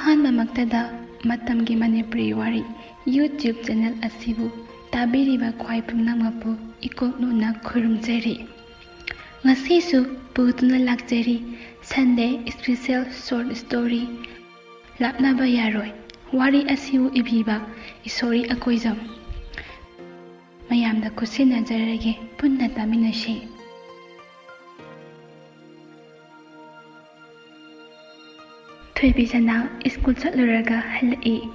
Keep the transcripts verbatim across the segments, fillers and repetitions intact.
ꯑꯍꯥꯟꯕꯃꯛꯇꯗ ꯃꯇꯝꯒꯤ ꯃꯅꯤꯄꯨꯔꯤ ꯋꯥꯔꯤ YouTube channel ꯑꯁꯤꯕꯨ ꯇꯥꯕꯤꯔꯤꯕ ꯈ꯭ꯋꯥꯏ ꯄꯨꯝꯅꯃꯛꯄꯨ ꯏꯀꯣꯛ ꯅꯣꯟꯅ ꯈꯨꯔꯨꯝꯖꯔꯤ꯫ ꯉꯁꯤꯁꯨ ꯄꯨꯗꯨꯅ ꯂꯥꯛꯆꯔꯤ Sunday special short story ꯂꯥꯞꯅꯕ ꯌꯥꯔꯣꯏ꯫ ꯋꯥꯔꯤ ꯑꯁꯤꯕꯨ ꯏꯕꯤꯕ ꯏꯁꯣꯔꯤ ꯑꯀꯣꯏꯖꯝ꯫ ꯃꯌꯥꯝꯗ ꯈꯨꯠꯁꯤꯟꯅꯖꯔꯒꯦ, ꯄꯨꯟꯅ ꯇꯥꯃꯤꯟꯅꯁꯤ꯫ ꯊꯣꯏꯕꯤꯁꯅꯥ ꯁ꯭ꯀꯨꯜ ꯆꯠꯂꯨꯔꯒ ꯍꯜꯂꯛꯏ꯫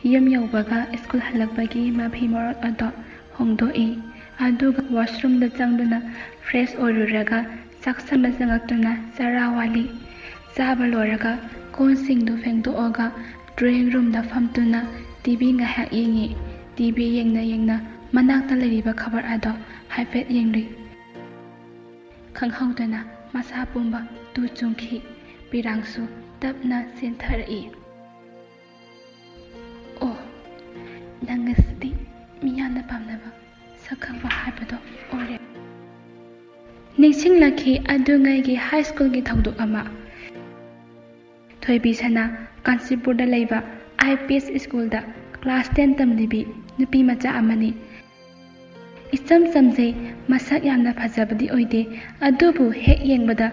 ꯌꯨꯝ ꯌꯧꯕꯒ ꯁ꯭ꯀꯨꯜ ꯍꯜꯂꯛꯄꯒꯤ ꯃꯐꯤ ꯃꯔꯣꯜ ꯑꯗꯣ ꯍꯣꯡꯗꯣꯛꯏ꯫ ꯑꯗꯨꯒ ꯋꯥꯁꯔꯨꯝꯗ ꯆꯪꯗꯨꯅ ꯐ꯭ꯔꯦꯁ ꯑꯣꯏꯔꯨꯔꯒ ꯆꯥꯛꯁꯪꯗ ꯆꯪꯉꯛꯇꯨꯅ ꯆꯔꯥ ꯋꯥꯜꯂꯤ꯫ ꯆꯥꯕ ꯂꯣꯏꯔꯒ ꯀꯣꯟꯁꯤꯡꯗꯨ ꯐꯦꯡꯗꯣꯛꯑꯒ ꯗ꯭ꯔꯣꯌꯤꯡ ꯔꯨꯝꯗ ꯐꯝꯗꯨꯅ ꯇꯤ ꯚꯤ ꯉꯥꯏꯍꯥꯛ ꯌꯦꯡꯉꯤ꯫ ꯇꯤ ꯚꯤ ꯌꯦꯡꯅ ꯌꯦꯡꯅ ꯃꯅꯥꯛꯇ ꯂꯩꯔꯤꯕ ꯈꯕꯔ ꯑꯗꯣ ꯍꯥꯏꯐꯦꯠ ꯌꯦꯡꯂꯨꯏ꯫ ꯈꯪꯍꯧꯗꯅ ꯃꯁꯥ ꯄꯨꯝꯕ ꯇꯨ ꯆꯨꯡꯈꯤ꯫ ꯄꯤꯔꯥꯡꯁꯨ ꯇꯞꯅ ꯆꯦꯟꯊꯔꯛꯏ꯫ ꯑꯣ, ꯅꯪ ꯑꯁꯤꯗꯤ ꯃꯤꯌꯥꯝꯅ ꯄꯥꯝꯅꯕ ꯁꯛꯈꯪꯕ ꯍꯥꯏꯕꯗꯣ ꯑꯣꯏꯔꯦ꯫ ꯅꯤꯡꯁꯤꯡꯂꯛꯈꯤ ꯑꯗꯨꯉꯩꯒꯤ ꯍꯥꯏ ꯁ꯭ꯀꯨꯜꯒꯤ ꯊꯧꯗꯣꯛ ꯑꯃ꯫ ꯊꯣꯏꯕꯤꯁꯅꯥ ꯀꯥꯟꯆꯤꯄꯨꯔꯗ ꯂꯩꯕ ꯑꯥꯏ ꯄꯤ ꯑꯦꯁ ꯁ꯭ꯀꯨꯜꯗ ꯀ꯭ꯂꯥꯁ ꯇꯦꯟ ꯇꯝꯂꯤꯕꯤ ꯅꯨꯄꯤ ꯃꯆꯥ ꯑꯃꯅꯤ꯫ ꯏꯆꯝ ꯆꯝꯖꯩ, ꯃꯁꯛ ꯌꯥꯝꯅ ꯐꯖꯕꯗꯤ ꯑꯣꯏꯗꯦ, ꯑꯗꯨꯕꯨ ꯍꯦꯛ ꯌꯦꯡꯕꯗ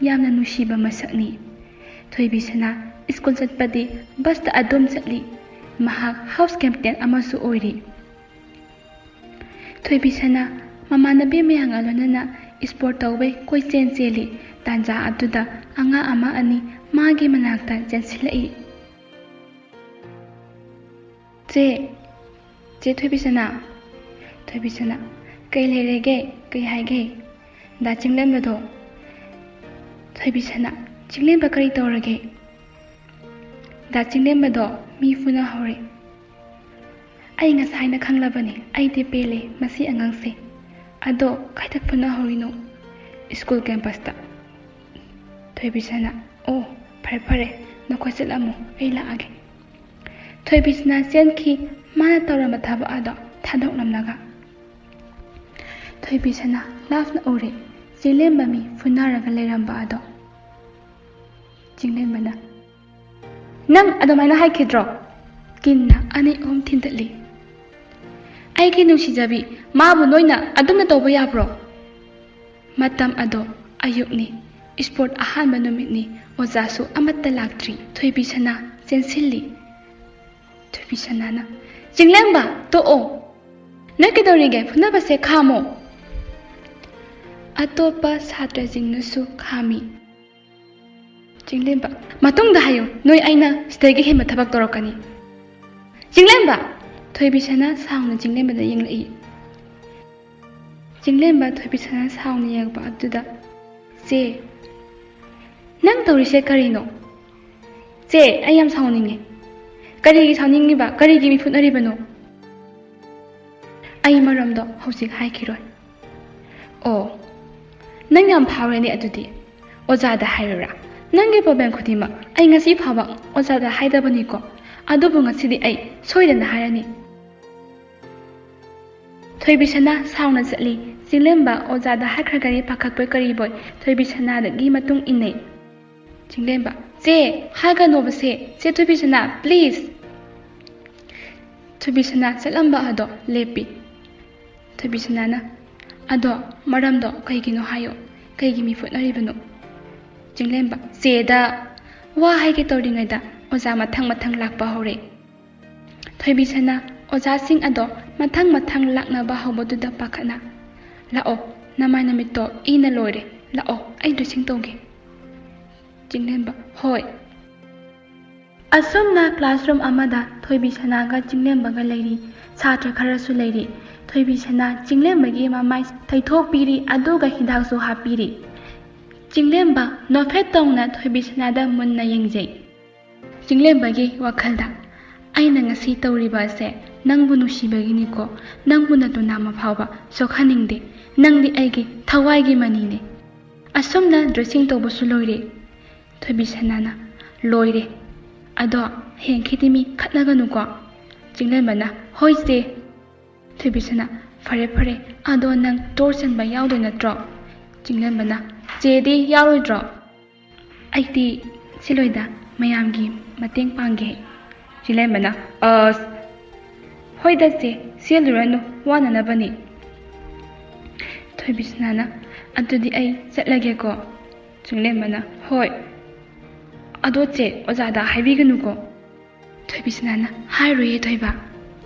ꯌꯥꯝꯅ ꯅꯨꯡꯁꯤꯕ ꯃꯁꯛꯅꯤ꯫ ꯊꯣꯏꯕꯤꯁꯅꯥ ꯁ꯭ꯀꯨꯜ ꯆꯠꯄꯗꯤ ꯕꯁꯇ ꯑꯗꯨꯝ ꯆꯠꯂꯤ꯫ ꯃꯍꯥꯛ ꯍꯥꯎꯁ ꯀꯦꯞꯇꯦꯟ ꯑꯃꯁꯨ ꯑꯣꯏꯔꯤ꯫ ꯊꯣꯏꯕꯤꯁꯅꯥ ꯃꯃꯥꯟꯅꯕꯤ ꯃꯌꯥꯝꯒ ꯂꯣꯏꯅꯅ ꯁ꯭ꯄꯣꯔꯠ ꯇꯧꯕꯩ ꯀꯣꯏꯆꯦꯟ ꯆꯦꯜꯂꯤ꯫ ꯇꯥꯟꯖꯥ ꯑꯗꯨꯗ ꯑꯉꯥꯡ ꯑꯃ ꯑꯅꯤ ꯃꯥꯒꯤ ꯃꯅꯥꯛꯇ ꯆꯦꯟꯁꯤꯜꯂꯛꯏ꯫ "ꯆꯦ, ꯆꯦ ꯊꯣꯏꯕꯤꯁꯅꯥ, ꯊꯣꯏꯕꯤꯁꯅꯥ, ꯀꯩ ꯂꯩꯔꯦꯒꯦ? ꯀꯩ ꯍꯥꯏꯒꯦ?" "ꯗꯥ ꯆꯤꯡꯂꯦꯝꯕꯗꯣ꯫" ꯊꯣꯏꯕꯤꯁꯅꯥ, "ꯆꯤꯡꯂꯦꯝꯕ ꯀꯔꯤ ꯇꯧꯔꯒꯦ?" "ꯗꯥ ꯆꯤꯡꯂꯦꯝꯕꯗꯣ ꯃꯤ ꯐꯨꯅꯍꯧꯔꯦ꯫" "ꯑꯩ ꯉꯁꯥꯏꯅ ꯈꯪꯂꯕꯅꯤ, ꯑꯩꯗꯤ ꯄꯦꯜꯂꯦ ꯃꯁꯤ ꯑꯉꯥꯡꯁꯦ꯫ ꯑꯗꯣ ꯀꯥꯏꯗ ꯐꯨꯅꯍꯧꯔꯤꯅꯣ?" "ꯁ꯭ꯀꯨꯜ ꯀꯦꯝꯄꯁꯇ꯫" ꯊꯣꯏꯕꯤꯁꯅꯥ, "ꯑꯣ, ꯐꯔꯦ ꯐꯔꯦ, ꯅꯈꯣꯏ ꯆꯠꯂꯝꯃꯣ, ꯑꯩ ꯂꯥꯛꯑꯒꯦ꯫" ꯊꯣꯏꯕꯤꯁꯅꯥ ꯆꯦꯟꯈꯤ, ꯃꯥꯅ ꯇꯧꯔꯝꯕ ꯊꯕꯛ ꯑꯗꯣ ꯊꯥꯗꯣꯛꯂꯝꯂꯒ꯫ ꯊꯣꯏꯕꯤꯁꯅꯥ ꯂꯥꯞꯅ ꯎꯔꯦ ꯆꯤꯡꯂꯦꯝꯕ ꯃꯤ ꯐꯨꯅꯔꯒ ꯂꯩꯔꯝꯕ ꯑꯗꯣ꯫ ꯆꯤꯡꯂꯦꯝꯕꯅ, ꯅꯪ ꯑꯗꯨꯃꯥꯏꯅ ꯍꯥꯏꯈꯤꯗ꯭ꯔꯣ? ꯀꯤꯟꯅ ꯑꯅꯤ ꯑꯍꯨꯝ ꯊꯤꯟꯗꯠꯂꯤ꯫ ꯑꯩꯒꯤ ꯅꯨꯡꯁꯤꯖꯕꯤ, ꯃꯥꯕꯨ ꯅꯣꯏꯅ ꯑꯗꯨꯝꯅ ꯇꯧꯕ ꯌꯥꯕ꯭ꯔꯣ? ꯃꯇꯝ ꯑꯗꯣ ꯑꯌꯨꯛꯅꯤ, ꯏꯁꯄꯣꯔꯠ ꯑꯍꯥꯟꯕ ꯅꯨꯃꯤꯠꯅꯤ, ꯑꯣꯖꯥꯁꯨ ꯑꯃꯠꯇ ꯂꯥꯛꯇ꯭ꯔꯤ꯫ ꯊꯣꯏꯕꯤ ꯁꯅꯥ ꯆꯦꯟꯁꯤꯜꯂꯤ꯫ ꯊꯣꯏꯕꯤ ꯁꯅꯥꯅ, "ꯆꯤꯡꯂꯦꯝꯕ, ꯇꯣꯛꯑꯣ! ꯅꯣꯏ ꯀꯩꯗꯧꯔꯤꯒꯦ? ꯐꯨꯅꯕꯁꯦ ꯈꯥꯝꯃꯣ!" ꯑꯇꯣꯞꯄ ꯁꯥꯇ꯭ꯔꯁꯤꯡꯅꯁꯨ ꯈꯥꯝꯃꯤ꯫ ꯆꯤꯡꯂꯦꯝꯕ, "ꯃꯇꯨꯡꯗ ꯍꯥꯏꯌꯨ, ꯅꯣꯏ ꯑꯩꯅ ꯁꯤꯗꯒꯤ ꯍꯦꯟꯕ ꯊꯕꯛ ꯇꯧꯔꯛꯀꯅꯤ꯫" "ꯆꯤꯡꯂꯦꯝꯕ!" ꯊꯣꯏꯕꯤ ꯁꯅꯥ ꯁꯥꯎꯅ ꯆꯤꯡꯂꯦꯝꯕꯗ ꯌꯦꯡꯂꯛꯏ꯫ ꯆꯤꯡꯂꯦꯝꯕ ꯊꯣꯏꯕꯤ ꯁꯅꯥ ꯁꯥꯎꯅ ꯌꯦꯡꯂꯛꯄ ꯑꯗꯨꯗ, "ꯆꯦ, ꯅꯪ ꯇꯧꯔꯤꯁꯦ ꯀꯔꯤꯅꯣ? ꯆꯦ, ꯑꯩ ꯌꯥꯝ ꯁꯥꯎꯅꯤꯡꯉꯦ꯫ ꯀꯔꯤꯒꯤ ꯁꯥꯎꯅꯤꯡꯉꯤꯕ? ꯀꯔꯤꯒꯤ ꯃꯤꯐꯨꯠꯅꯔꯤꯕꯅꯣ?" "ꯑꯩ ꯃꯔꯝꯗꯣ ꯍꯧꯖꯤꯛ ꯍꯥꯏꯈꯤꯔꯣꯏ꯫" "ꯑꯣ, ꯅꯪ ꯌꯥꯝ ꯐꯥꯎꯔꯦꯅꯦ ꯑꯗꯨꯗꯤ꯫ ꯑꯣꯖꯥꯗ ꯍꯥꯏꯔꯨꯔꯥ? ꯅꯪꯒꯤ ꯄ꯭ꯔꯣꯕ꯭ꯂꯦꯝ ꯈꯨꯗꯤꯡꯃꯛ ꯑꯩ ꯉꯁꯤ ꯐꯥꯎꯕ ꯑꯣꯖꯥꯗ ꯍꯥꯏꯗꯕꯅꯤꯀꯣ꯫ ꯑꯗꯨꯕꯨ ꯉꯁꯤꯗꯤ ꯑꯩ ꯁꯣꯏꯗꯅ ꯍꯥꯏꯔꯅꯤ꯫" ꯊꯣꯏꯕꯤꯁꯅꯥ ꯁꯥꯎꯅ ꯆꯠꯂꯤ꯫ ꯆꯤꯡꯂꯦꯝꯕ ꯑꯣꯖꯥꯗ ꯍꯥꯏꯈ꯭ꯔꯒꯗꯤ ꯄꯥꯈꯠꯄꯣꯏ ꯀꯔꯤꯕꯣꯏ ꯊꯣꯏꯕꯤꯁꯅꯥꯗꯒꯤ ꯃꯇꯨꯡ ꯏꯟꯅꯩ꯫ ꯆꯤꯡꯂꯦꯝꯕ, "ꯆꯦ, ꯍꯥꯏꯒꯅꯣꯕꯁꯦ, ꯆꯦ ꯊꯣꯏꯕꯤꯁꯅꯥ, please!" ꯊꯣꯏꯕꯤꯁꯅꯥ ꯆꯠꯂꯝꯕ ꯑꯗꯣ ꯂꯦꯞꯄꯤ꯫ ꯊꯣꯏꯕꯤꯁꯅꯥꯅ, "ꯑꯗꯣ ꯃꯔꯝꯗꯣ ꯀꯩꯒꯤꯅꯣ ꯍꯥꯏꯌꯣ, ꯀꯩꯒꯤ ꯃꯤꯐꯨꯠꯅꯔꯤꯕꯅꯣ?" ꯆꯤꯡꯂꯦꯝꯕ, "ꯆꯦꯗ ꯋꯥ ꯍꯥꯏꯒꯦ ꯇꯧꯔꯤꯉꯩꯗ ꯑꯣꯖꯥ ꯃꯊꯪ ꯃꯊꯪ ꯂꯥꯛꯄ ꯍꯧꯔꯦ꯫" ꯊꯣꯏꯕꯤꯁꯅꯥ ꯑꯣꯖꯥꯁꯤꯡ ꯑꯗꯣ ꯃꯊꯪ ꯃꯊꯪ ꯂꯥꯛꯅꯕ ꯍꯧꯕꯗꯨꯗ ꯄꯥꯈꯠꯅ, "ꯂꯥꯛꯑꯣ, ꯅꯃꯥꯏ ꯅꯃꯤꯠꯇꯣ ꯏꯅ ꯂꯣꯏꯔꯦ, ꯂꯥꯛꯑꯣ, ꯑꯩ dressing ꯇꯧꯒꯦ꯫" ꯆꯤꯡꯂꯦꯝꯕ, "ꯍꯣꯏ꯫" ꯑꯁꯨꯝꯅ classroom ꯑꯃꯗ ꯊꯣꯏꯕꯤꯁꯅꯥꯒ ꯆꯤꯡꯂꯦꯝꯕꯒ ꯂꯩꯔꯤ꯫ ꯁꯥꯇ꯭ꯔ ꯈꯔꯁꯨ ꯂꯩꯔꯤ꯫ ꯊꯣꯏꯕꯤꯁꯅꯥ ꯆꯤꯡꯂꯦꯝꯕꯒꯤ ꯃꯃꯥꯏ ꯇꯩꯊꯣꯛꯄꯤꯔꯤ, ꯑꯗꯨꯒ ꯍꯤꯗꯥꯛꯁꯨ ꯍꯥꯞꯄꯤꯔꯤ꯫ ꯆꯤꯡꯂꯦꯝꯕ ꯅꯣꯛꯐꯦꯠ ꯇꯧꯅ ꯊꯣꯏꯕꯤꯁꯅꯥꯗ ꯃꯨꯟꯅ ꯌꯦꯡꯖꯩ꯫ ꯆꯤꯡꯂꯦꯝꯕꯒꯤ ꯋꯥꯈꯜꯗ, "ꯑꯩꯅ ꯉꯁꯤ ꯇꯧꯔꯤꯕ ꯑꯁꯦ ꯅꯪꯕꯨ ꯅꯨꯡꯁꯤꯕꯒꯤꯅꯤꯀꯣ, ꯅꯪꯕꯨ ꯅꯇꯨ ꯅꯥꯝꯃ ꯐꯥꯎꯕ ꯁꯣꯛꯍꯟꯅꯤꯡꯗꯦ, ꯅꯪꯗꯤ ꯑꯩꯒꯤ ꯊꯋꯥꯏꯒꯤ ꯃꯅꯤꯅꯦ꯫" ꯑꯁꯨꯝꯅ dressing ꯇꯧꯕꯁꯨ ꯂꯣꯏꯔꯦ꯫ ꯊꯣꯏꯕꯤꯁꯅꯥꯅ, "ꯂꯣꯏꯔꯦ, ꯑꯗꯣ ꯍꯌꯦꯡꯈꯩꯗꯤ ꯃꯤ ꯈꯠꯅꯒꯅꯨꯀꯣ꯫" ꯆꯤꯡꯂꯦꯝꯕꯅ, "ꯍꯣꯏ ꯆꯦ꯫" ꯊꯣꯏꯕꯤꯁꯅꯥ, "ꯐꯔꯦ ꯐꯔꯦ, ꯑꯗꯣ ꯅꯪ ꯇꯣꯔ ꯆꯟꯕ ꯌꯥꯎꯗꯣꯏ ꯅꯠꯇ꯭ꯔꯣ?" ꯆꯤꯡꯂꯦꯝꯕꯅ, "ꯆꯦꯗꯤ ꯌꯥꯎꯔꯣꯏꯗ꯭ꯔꯣ?" "ꯑꯩꯗꯤ ꯁꯤꯜꯂꯣꯏꯗ, ꯃꯌꯥꯝꯒꯤ ꯃꯇꯦꯡ ꯄꯥꯡꯒꯦ꯫ ꯆꯤꯡꯂꯦꯝꯕꯅ, "ꯑꯁ, ꯍꯣꯏꯗ ꯆꯦ, ꯆꯦꯜꯂꯨꯔꯅꯨ, ꯋꯥꯅꯅꯕꯅꯤ꯫" ꯊꯣꯏꯕꯤꯁꯅꯥꯅ, "ꯑꯗꯨꯗꯤ ꯑꯩ ꯆꯠꯂꯒꯦꯀꯣ꯫" ꯆꯤꯡꯂꯦꯝꯕꯅ, "ꯍꯣꯏ꯫ ꯑꯗꯣ ꯆꯦ, ꯑꯣꯖꯥꯗ ꯍꯥꯏꯕꯤꯒꯅꯨꯀꯣ꯫" ꯊꯣꯏꯕꯤꯁꯅꯥꯅ, "ꯍꯥꯏꯔꯣꯏꯌꯦ ꯊꯣꯏꯕ꯫"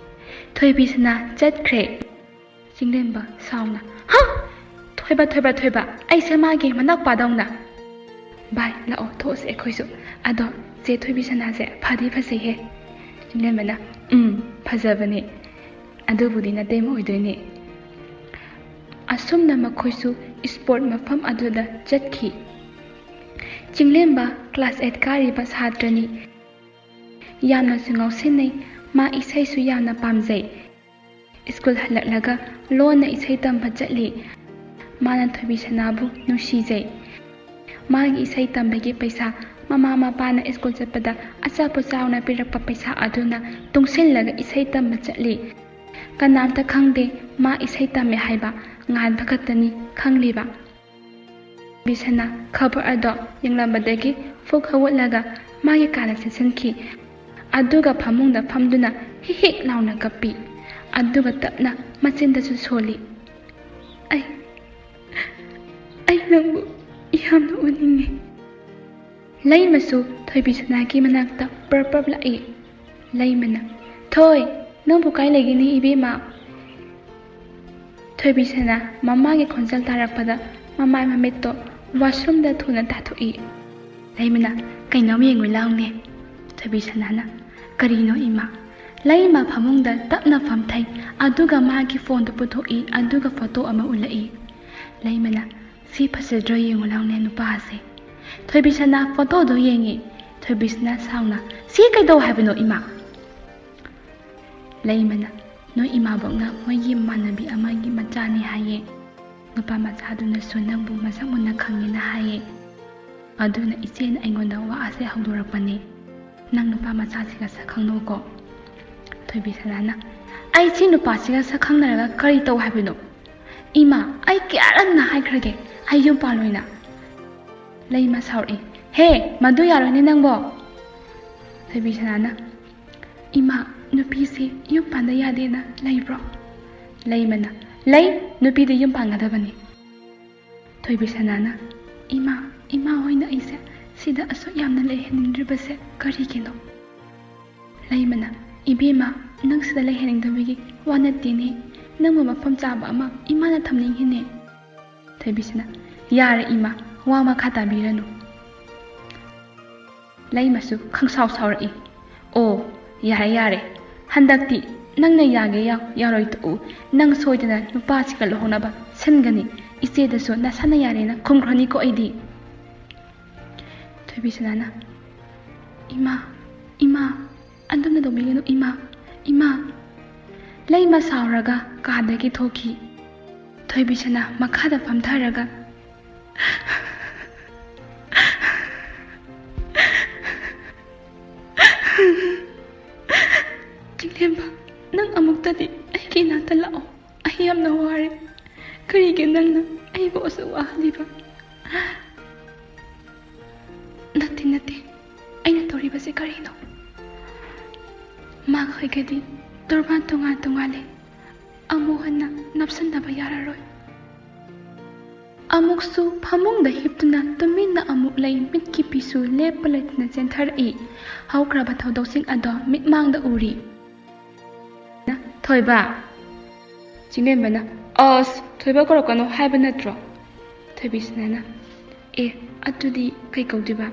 ꯊꯣꯏꯕꯤꯁꯅꯥ ꯆꯠꯈ꯭ꯔꯦ꯫ ꯆꯤꯡꯂꯦꯝꯕ ꯁꯥꯎꯅ, "ꯍꯥ? ꯊꯣꯏꯕ, ꯊꯣꯏꯕ, ꯊꯣꯏꯕ, ꯑꯩꯁꯦ ꯃꯥꯒꯤ ꯃꯅꯥꯎꯄꯥꯗꯧꯅ꯫ ꯚꯥꯏ, ꯂꯥꯛꯑꯣ, ꯊꯣꯛꯑꯁꯦ ꯑꯩꯈꯣꯏꯁꯨ꯫ ꯑꯗꯣ ꯆꯦ ꯊꯣꯏꯕꯤꯁꯅꯥꯁꯦ ꯐꯗꯤ ꯐꯖꯩꯍꯦ꯫" ꯆꯤꯡꯂꯦꯝꯕꯅ, "ꯎꯝ, ꯐꯖꯕꯅꯦ꯫ ꯑꯗꯨꯕꯨꯗꯤ ꯅꯇꯩꯃ ꯑꯣꯏꯗꯣꯏꯅꯦ꯫" ꯑꯁꯨꯝꯅ ꯃꯈꯣꯏꯁꯨ ꯏꯁꯄꯣꯔꯠ ꯃꯐꯝ ꯑꯗꯨꯗ ꯆꯠꯈꯤ꯫ ꯆꯤꯡꯂꯦꯝꯕ ꯀ꯭ꯂꯥꯁ ꯑꯩꯠ ꯀꯥꯔꯤꯕ ꯁꯥꯇ꯭ꯔꯅꯤ꯫ ꯌꯥꯝꯅꯁꯨ ꯉꯥꯎꯁꯤꯟꯅꯩ꯫ ꯃꯥ ꯏꯁꯩꯁꯨ ꯌꯥꯝꯅ ꯄꯥꯝꯖꯩ꯫ ꯁ꯭ꯀꯨꯜ ꯍꯜꯂꯛꯂꯒ ꯂꯣꯟꯅ ꯏꯁꯩ ꯇꯝꯕ ꯆꯠꯂꯤ꯫ ꯃꯥꯅ ꯊꯣꯏꯕꯤꯁꯅꯥꯕꯨ ꯅꯨꯡꯁꯤꯖꯩ꯫ ꯃꯥꯒꯤ ꯏꯁꯩ ꯇꯝꯕꯒꯤ ꯄꯩꯁꯥ ꯃꯃꯥ ꯃꯄꯥꯅ ꯁ꯭ꯀꯨꯜ ꯆꯠꯄꯗ ꯑꯆꯥꯄꯣꯠ ꯆꯥꯎꯅ ꯄꯤꯔꯛꯄ ꯄꯩꯁꯥ ꯑꯗꯨꯅ ꯇꯨꯡꯁꯤꯜꯂꯒ ꯏꯁꯩ ꯇꯝꯕ ꯆꯠꯂꯤ꯫ ꯀꯅꯥꯝꯇ ꯈꯪꯗꯦ ꯃꯥ ꯏꯁꯩ ꯇꯝꯃꯦ ꯍꯥꯏꯕ, ꯉꯥꯟꯕ ꯈꯛꯇꯅꯤ ꯈꯪꯂꯤꯕ꯫ ꯕꯤꯁꯅꯥ ꯈꯕꯔ ꯑꯗꯣ ꯌꯦꯡꯂꯝꯕꯗꯒꯤ ꯐꯨꯛ ꯍꯧꯒꯠꯂꯒ ꯃꯥꯒꯤ ꯀꯥꯗ ꯆꯪꯁꯤꯟꯈꯤ꯫ ꯑꯗꯨꯒ ꯐꯃꯨꯡꯗ ꯐꯝꯗꯨꯅ ꯍꯤꯛ ꯍꯤꯛ ꯂꯥꯎꯅ ꯀꯞꯄꯤ꯫ ꯑꯗꯨꯒ ꯇꯞꯅ ꯃꯆꯤꯟꯗꯁꯨ ꯁꯣꯜꯂꯤ, "ꯑꯩ, ꯑꯩ ꯅꯪꯕꯨ ꯌꯥꯝꯅ ꯎꯅꯤꯡꯉꯤ꯫" ꯂꯩꯃꯁꯨ ꯊꯣꯏꯕꯤꯁꯅꯥꯒꯤ ꯃꯅꯥꯛꯇ ꯄ꯭ꯔꯞ ꯄ꯭ꯔꯞ ꯂꯥꯛꯏ꯫ ꯂꯩꯃꯅ, "ꯊꯣꯏ, ꯅꯪꯕꯨ ꯀꯥꯏ ꯂꯩꯒꯅꯤ ꯏꯕꯦꯝꯃ?" ꯊꯣꯏꯕꯤꯁꯅꯥ ꯃꯃꯥꯒꯤ ꯈꯣꯟꯖꯦꯜ ꯇꯥꯔꯛꯄꯗ ꯃꯃꯥꯏ ꯃꯃꯤꯠꯇꯣ ꯋꯥꯁꯔꯨꯝꯗ ꯊꯨꯅ ꯇꯥꯊꯣꯛꯏ꯫ ꯂꯩꯃꯅ, "ꯀꯩꯅꯣꯝ ꯌꯦꯡꯉꯨ ꯂꯥꯎꯅꯦ꯫" ꯊꯣꯏꯕꯤꯁꯅꯥꯅ, "ꯀꯔꯤꯅꯣ ꯏꯃꯥ?" ꯂꯩꯃ ꯐꯃꯨꯡꯗ ꯇꯞꯅ ꯐꯝꯊꯩ, ꯑꯗꯨꯒ ꯃꯥꯒꯤ ꯐꯣꯟꯗꯨ ꯄꯨꯊꯣꯛꯏ, ꯑꯗꯨꯒ ꯐꯣꯇꯣ ꯑꯃ ꯎꯠꯂꯛꯏ꯫ ꯂꯩꯃꯅ, "ꯁꯤ ꯐꯖꯗ꯭ꯔꯣ ꯌꯦꯡꯉꯨ ꯂꯥꯎꯅꯦ ꯅꯨꯄꯥꯁꯦ꯫" ꯊꯣꯏꯕꯤꯁꯅꯥ ꯐꯣꯇꯣꯗꯣ ꯌꯦꯡꯉꯤ꯫ ꯊꯣꯏꯕꯤꯁꯅꯥ ꯁꯥꯎꯅ, "ꯁꯤ ꯀꯩꯗꯧ ꯍꯥꯏꯕꯅꯣ ꯏꯃꯥ?" ꯂꯩꯃꯅ, "ꯅꯣꯏ ꯏꯃꯥꯕꯣꯛꯅ ꯃꯣꯏꯒꯤ ꯃꯃꯥꯟꯅꯕꯤ ꯑꯃꯒꯤ ꯃꯆꯥꯅꯤ ꯍꯥꯏꯌꯦ꯫ ꯅꯨꯄꯥ ꯃꯆꯥꯗꯨꯅꯁꯨ ꯅꯪꯕꯨ ꯃꯁꯛ ꯃꯨꯟꯅ ꯈꯪꯉꯦꯅ ꯍꯥꯏꯌꯦ꯫ ꯑꯗꯨꯅ ꯏꯆꯦꯅ ꯑꯩꯉꯣꯟꯗ ꯋꯥ ꯑꯁꯦ ꯍꯧꯗꯣꯔꯛꯄꯅꯦ꯫ ꯅꯪ ꯅꯨꯄꯥ ꯃꯆꯥꯁꯤꯒ ꯁꯛ ꯈꯪꯅꯧꯀꯣ꯫" ꯊꯣꯏꯕꯤꯁꯅꯥꯅ, "ꯑꯩ ꯁꯤ ꯅꯨꯄꯥꯁꯤꯒ ꯁꯛ ꯈꯪꯅꯔꯒ ꯀꯔꯤ ꯇꯧ ꯍꯥꯏꯕꯅꯣ? ꯏꯃꯥ, ꯑꯩ ꯀꯌꯥꯔꯛꯅ ꯍꯥꯏꯈ꯭ꯔꯒꯦ ꯑꯩ ꯌꯨꯝ ꯄꯥꯜꯂꯣꯏꯅ?" ꯂꯩꯃ ꯁꯥꯎꯔꯛꯏ, "ꯍꯦ, ꯃꯗꯨ ꯌꯥꯔꯣꯏꯅꯦ ꯅꯪꯕꯣ꯫ ꯊꯣꯏꯕꯤꯁꯅꯥꯅ, "ꯏꯃꯥ, ꯅꯨꯄꯤꯁꯤ ꯌꯨꯝ ꯄꯥꯟꯗ ꯌꯥꯗꯦꯅ ꯂꯩꯕ꯭ꯔꯣ?" ꯂꯩꯃꯅ, "ꯂꯩ, ꯅꯨꯄꯤꯗꯤ ꯌꯨꯝ ꯄꯥꯟꯒꯗꯕꯅꯤ꯫" ꯊꯣꯏꯕꯤꯁꯅꯥꯅ, "ꯏꯃꯥ, ꯏꯃꯥ ꯍꯣꯏꯅ ꯑꯩꯁꯦ ꯁꯤꯗ ꯑꯁꯨꯛ ꯌꯥꯝꯅ ꯂꯩꯍꯟꯅꯤꯡꯗ꯭ꯔꯤꯕꯁꯦ ꯀꯔꯤꯒꯤꯅꯣ?" ꯂꯩꯃꯅ, "ꯏꯕꯦꯝꯃ, ꯅꯪ ꯁꯤꯗ ꯂꯩꯍꯟꯅꯤꯡꯗꯕꯒꯤ ꯋꯥ ꯅꯠꯇꯦꯅꯦ꯫ ꯅꯪꯕꯨ ꯃꯐꯝ ꯆꯥꯕ ꯑꯃ ꯏꯃꯥꯅ ꯊꯝꯅꯤꯡꯉꯤꯅꯦ꯫" ꯊꯣꯏꯕꯤꯁꯅꯥ, "ꯌꯥꯔꯦ ꯏꯃꯥ, ꯋꯥ ꯃꯈꯥ ꯇꯥꯕꯤꯔꯅꯨ꯫" ꯂꯩꯃꯁꯨ ꯈꯪꯁꯥꯎ ꯁꯥꯎꯔꯛꯏ꯫ "ꯑꯣ, ꯌꯥꯔꯦ ꯌꯥꯔꯦ, ꯍꯟꯗꯛꯇꯤ ꯅꯪꯅ ꯌꯥꯒꯦ ꯌꯥꯎ, ꯌꯥꯔꯣꯏ ꯇꯣꯛꯎ꯫ ꯅꯪ ꯁꯣꯏꯗꯅ ꯅꯨꯄꯥꯁꯤꯒ ꯂꯨꯍꯣꯡꯅꯕ ꯁꯤꯟꯒꯅꯤ꯫ ꯏꯆꯦꯗꯁꯨ ꯅꯁꯥꯅ ꯌꯥꯔꯦꯅ ꯈꯨꯝꯈ꯭ꯔꯅꯤꯀꯣ ꯑꯩꯗꯤ꯫" ꯊꯣꯏꯕꯤꯁꯅꯥꯅ, "ꯏꯃꯥ, ꯏꯃꯥ, ꯑꯗꯨꯝꯅ ꯇꯧꯕꯤꯒꯅꯨ ꯏꯃꯥ, ꯏꯃꯥ꯫" ꯂꯩꯃ ꯁꯥꯎꯔꯒ ꯀꯥꯗꯒꯤ ꯊꯣꯛꯈꯤ꯫ ꯊꯣꯏꯕꯤꯁꯅꯥ ꯃꯈꯥꯗ ꯐꯝꯊꯔꯒ, "ꯆꯤꯡꯂꯦꯝꯕ, ꯅꯪ ꯑꯃꯨꯛꯇꯗꯤ ꯑꯩꯒꯤ ꯏꯅꯥꯛꯇ ꯂꯥꯛꯑꯣ꯫ ꯑꯩ ꯌꯥꯝꯅ ꯋꯥꯔꯦ꯫ ꯀꯔꯤꯒꯤ ꯅꯪꯅ ꯑꯩꯕꯨ ꯑꯁꯨꯛ ꯋꯥꯍꯜꯂꯤꯕ?" "ꯅꯠꯇꯦ, ꯅꯠꯇꯦ꯫ ꯑꯩꯅ ꯇꯧꯔꯤꯕꯁꯤ ꯀꯔꯤꯅꯣ? ꯃꯈꯣꯏꯒꯗꯤ ꯇꯣꯔꯕꯥꯟ ꯇꯣꯉꯥꯟ ꯇꯣꯉꯥꯟꯂꯦ꯫ ꯑꯃꯨꯛ ꯍꯟꯅ ꯅꯞꯁꯤꯟꯅꯕ ꯌꯥꯔꯔꯣꯏ꯫" ꯑꯃꯨꯛꯁꯨ ꯐꯃꯨꯡꯗ ꯍꯤꯞꯇꯨꯅ ꯇꯨꯃꯤꯟꯅ ꯑꯃꯨꯛ ꯂꯩ, ꯃꯤꯠꯀꯤ ꯄꯤꯁꯨ ꯂꯦꯞꯄ ꯂꯩꯇꯅ ꯆꯦꯟꯊꯔꯛꯏ꯫ ꯍꯧꯈ꯭ꯔꯕ ꯊꯧꯗꯣꯛꯁꯤꯡ ꯑꯗꯣ ꯃꯤꯠꯃꯥꯡꯗ ꯎꯔꯤ꯫ "ꯊꯣꯏꯕ!" ꯆꯤꯡꯂꯦꯝꯕꯅ, "ꯑꯁ, ꯊꯣꯏꯕ ꯀꯧꯔꯛꯀꯅꯣ ꯍꯥꯏꯕ ꯅꯠꯇ꯭ꯔꯣ?" ꯊꯣꯏꯕꯤꯁꯅꯥꯅ, "ꯑꯦ, ꯑꯗꯨꯗꯤ ꯀꯩ ꯀꯧꯗꯣꯏꯕ?"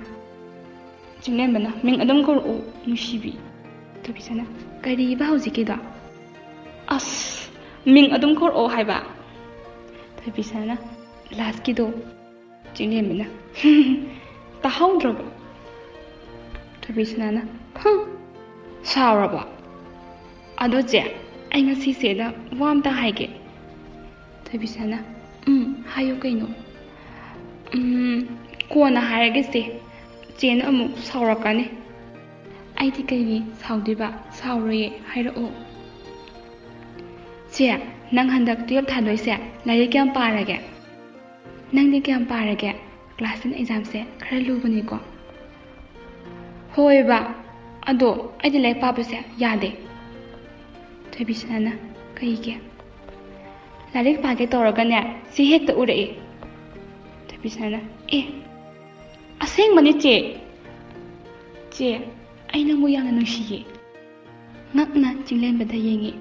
ꯆꯤꯡꯂꯦꯝꯕꯅ, "ꯃꯤꯡ ꯑꯗꯨꯝ ꯀꯧꯔꯛꯑꯣ, ꯅꯨꯡꯁꯤꯕꯤ꯫" ꯊꯣꯏꯕꯤꯁꯅꯥ, "ꯀꯔꯤꯕ ꯍꯧꯖꯤꯛꯀꯤꯗꯣ?" "ꯑꯁ, ꯃꯤꯡ ꯑꯗꯨꯝ ꯀꯧꯔꯛꯑꯣ ꯍꯥꯏꯕ꯫" ꯊꯣꯏꯕꯤꯁꯅꯥꯅ, "ꯂꯥꯁꯀꯤꯗꯣ?" ꯆꯤꯡꯂꯦꯝꯕꯅ, "ꯇꯥꯍꯧꯗ꯭ꯔꯕꯣ?" ꯊꯣꯏꯕꯤꯁꯅꯥꯅ, "ꯍꯨꯝ, ꯁꯥꯎꯔꯕꯣ? ꯑꯗꯣ ꯆꯦ, ꯑꯩ ꯉꯁꯤ ꯆꯦꯗ ꯋꯥ ꯑꯝꯇ ꯍꯥꯏꯒꯦ꯫" ꯊꯣꯏꯕꯤꯁꯅꯥꯅ, "ꯎꯝ, ꯍꯥꯏꯌꯨ ꯀꯩꯅꯣ?" "ꯎꯝ, ꯀꯣꯟꯅ ꯍꯥꯏꯔꯒꯦ ꯆꯦ, ꯆꯦꯅ ꯑꯃꯨꯛ ꯁꯥꯎꯔꯛꯀꯅꯤ꯫" "ꯑꯩꯗꯤ ꯀꯩꯒꯤ ꯁꯥꯎꯗꯣꯏꯕ? ꯁꯥꯎꯔꯣꯏꯌꯦ, ꯍꯥꯏꯔꯛꯑꯣ꯫" "ꯆꯦ, ꯅꯪ ꯍꯟꯗꯛ ꯇꯨꯌꯦꯜꯞ ꯊꯥꯗꯣꯏꯁꯦ ꯂꯥꯏꯔꯤꯛ ꯀꯌꯥꯝ ꯄꯥꯔꯒꯦ? ꯅꯪꯗꯤ ꯀꯌꯥꯝ ꯄꯥꯔꯒꯦ? ꯀ꯭ꯂꯥꯁ ꯇꯦꯟ ꯑꯦꯛꯖꯥꯝꯁꯦ ꯈꯔ ꯂꯨꯕꯅꯤꯀꯣ꯫" "ꯍꯣꯏꯕ, "ꯑꯗꯣ ꯑꯩꯗꯤ ꯂꯥꯏꯔꯤꯛ ꯄꯥꯕꯁꯦ ꯌꯥꯗꯦ꯫" ꯊꯣꯏꯕꯤꯁꯅꯥꯅ, "ꯀꯩꯒꯤ?" "ꯂꯥꯏꯔꯤꯛ ꯄꯥꯒꯦ ꯇꯧꯔꯒꯅꯦ, ꯁꯤ ꯍꯦꯛꯇ ꯎꯔꯛꯑꯦ꯫" ꯊꯣꯏꯕꯤꯁꯅꯥꯅ, "ꯑꯦ, ꯑꯁꯦꯡꯕꯅꯤ ꯆꯦ꯫ ꯆꯦ, ꯑꯩ ꯅꯪꯕꯨ ꯌꯥꯝꯅ ꯅꯨꯡꯁꯤꯌꯦ꯫" ꯉꯛꯅ ꯆꯤꯡꯂꯦꯝꯕꯗ ꯌꯦꯡꯉꯤ꯫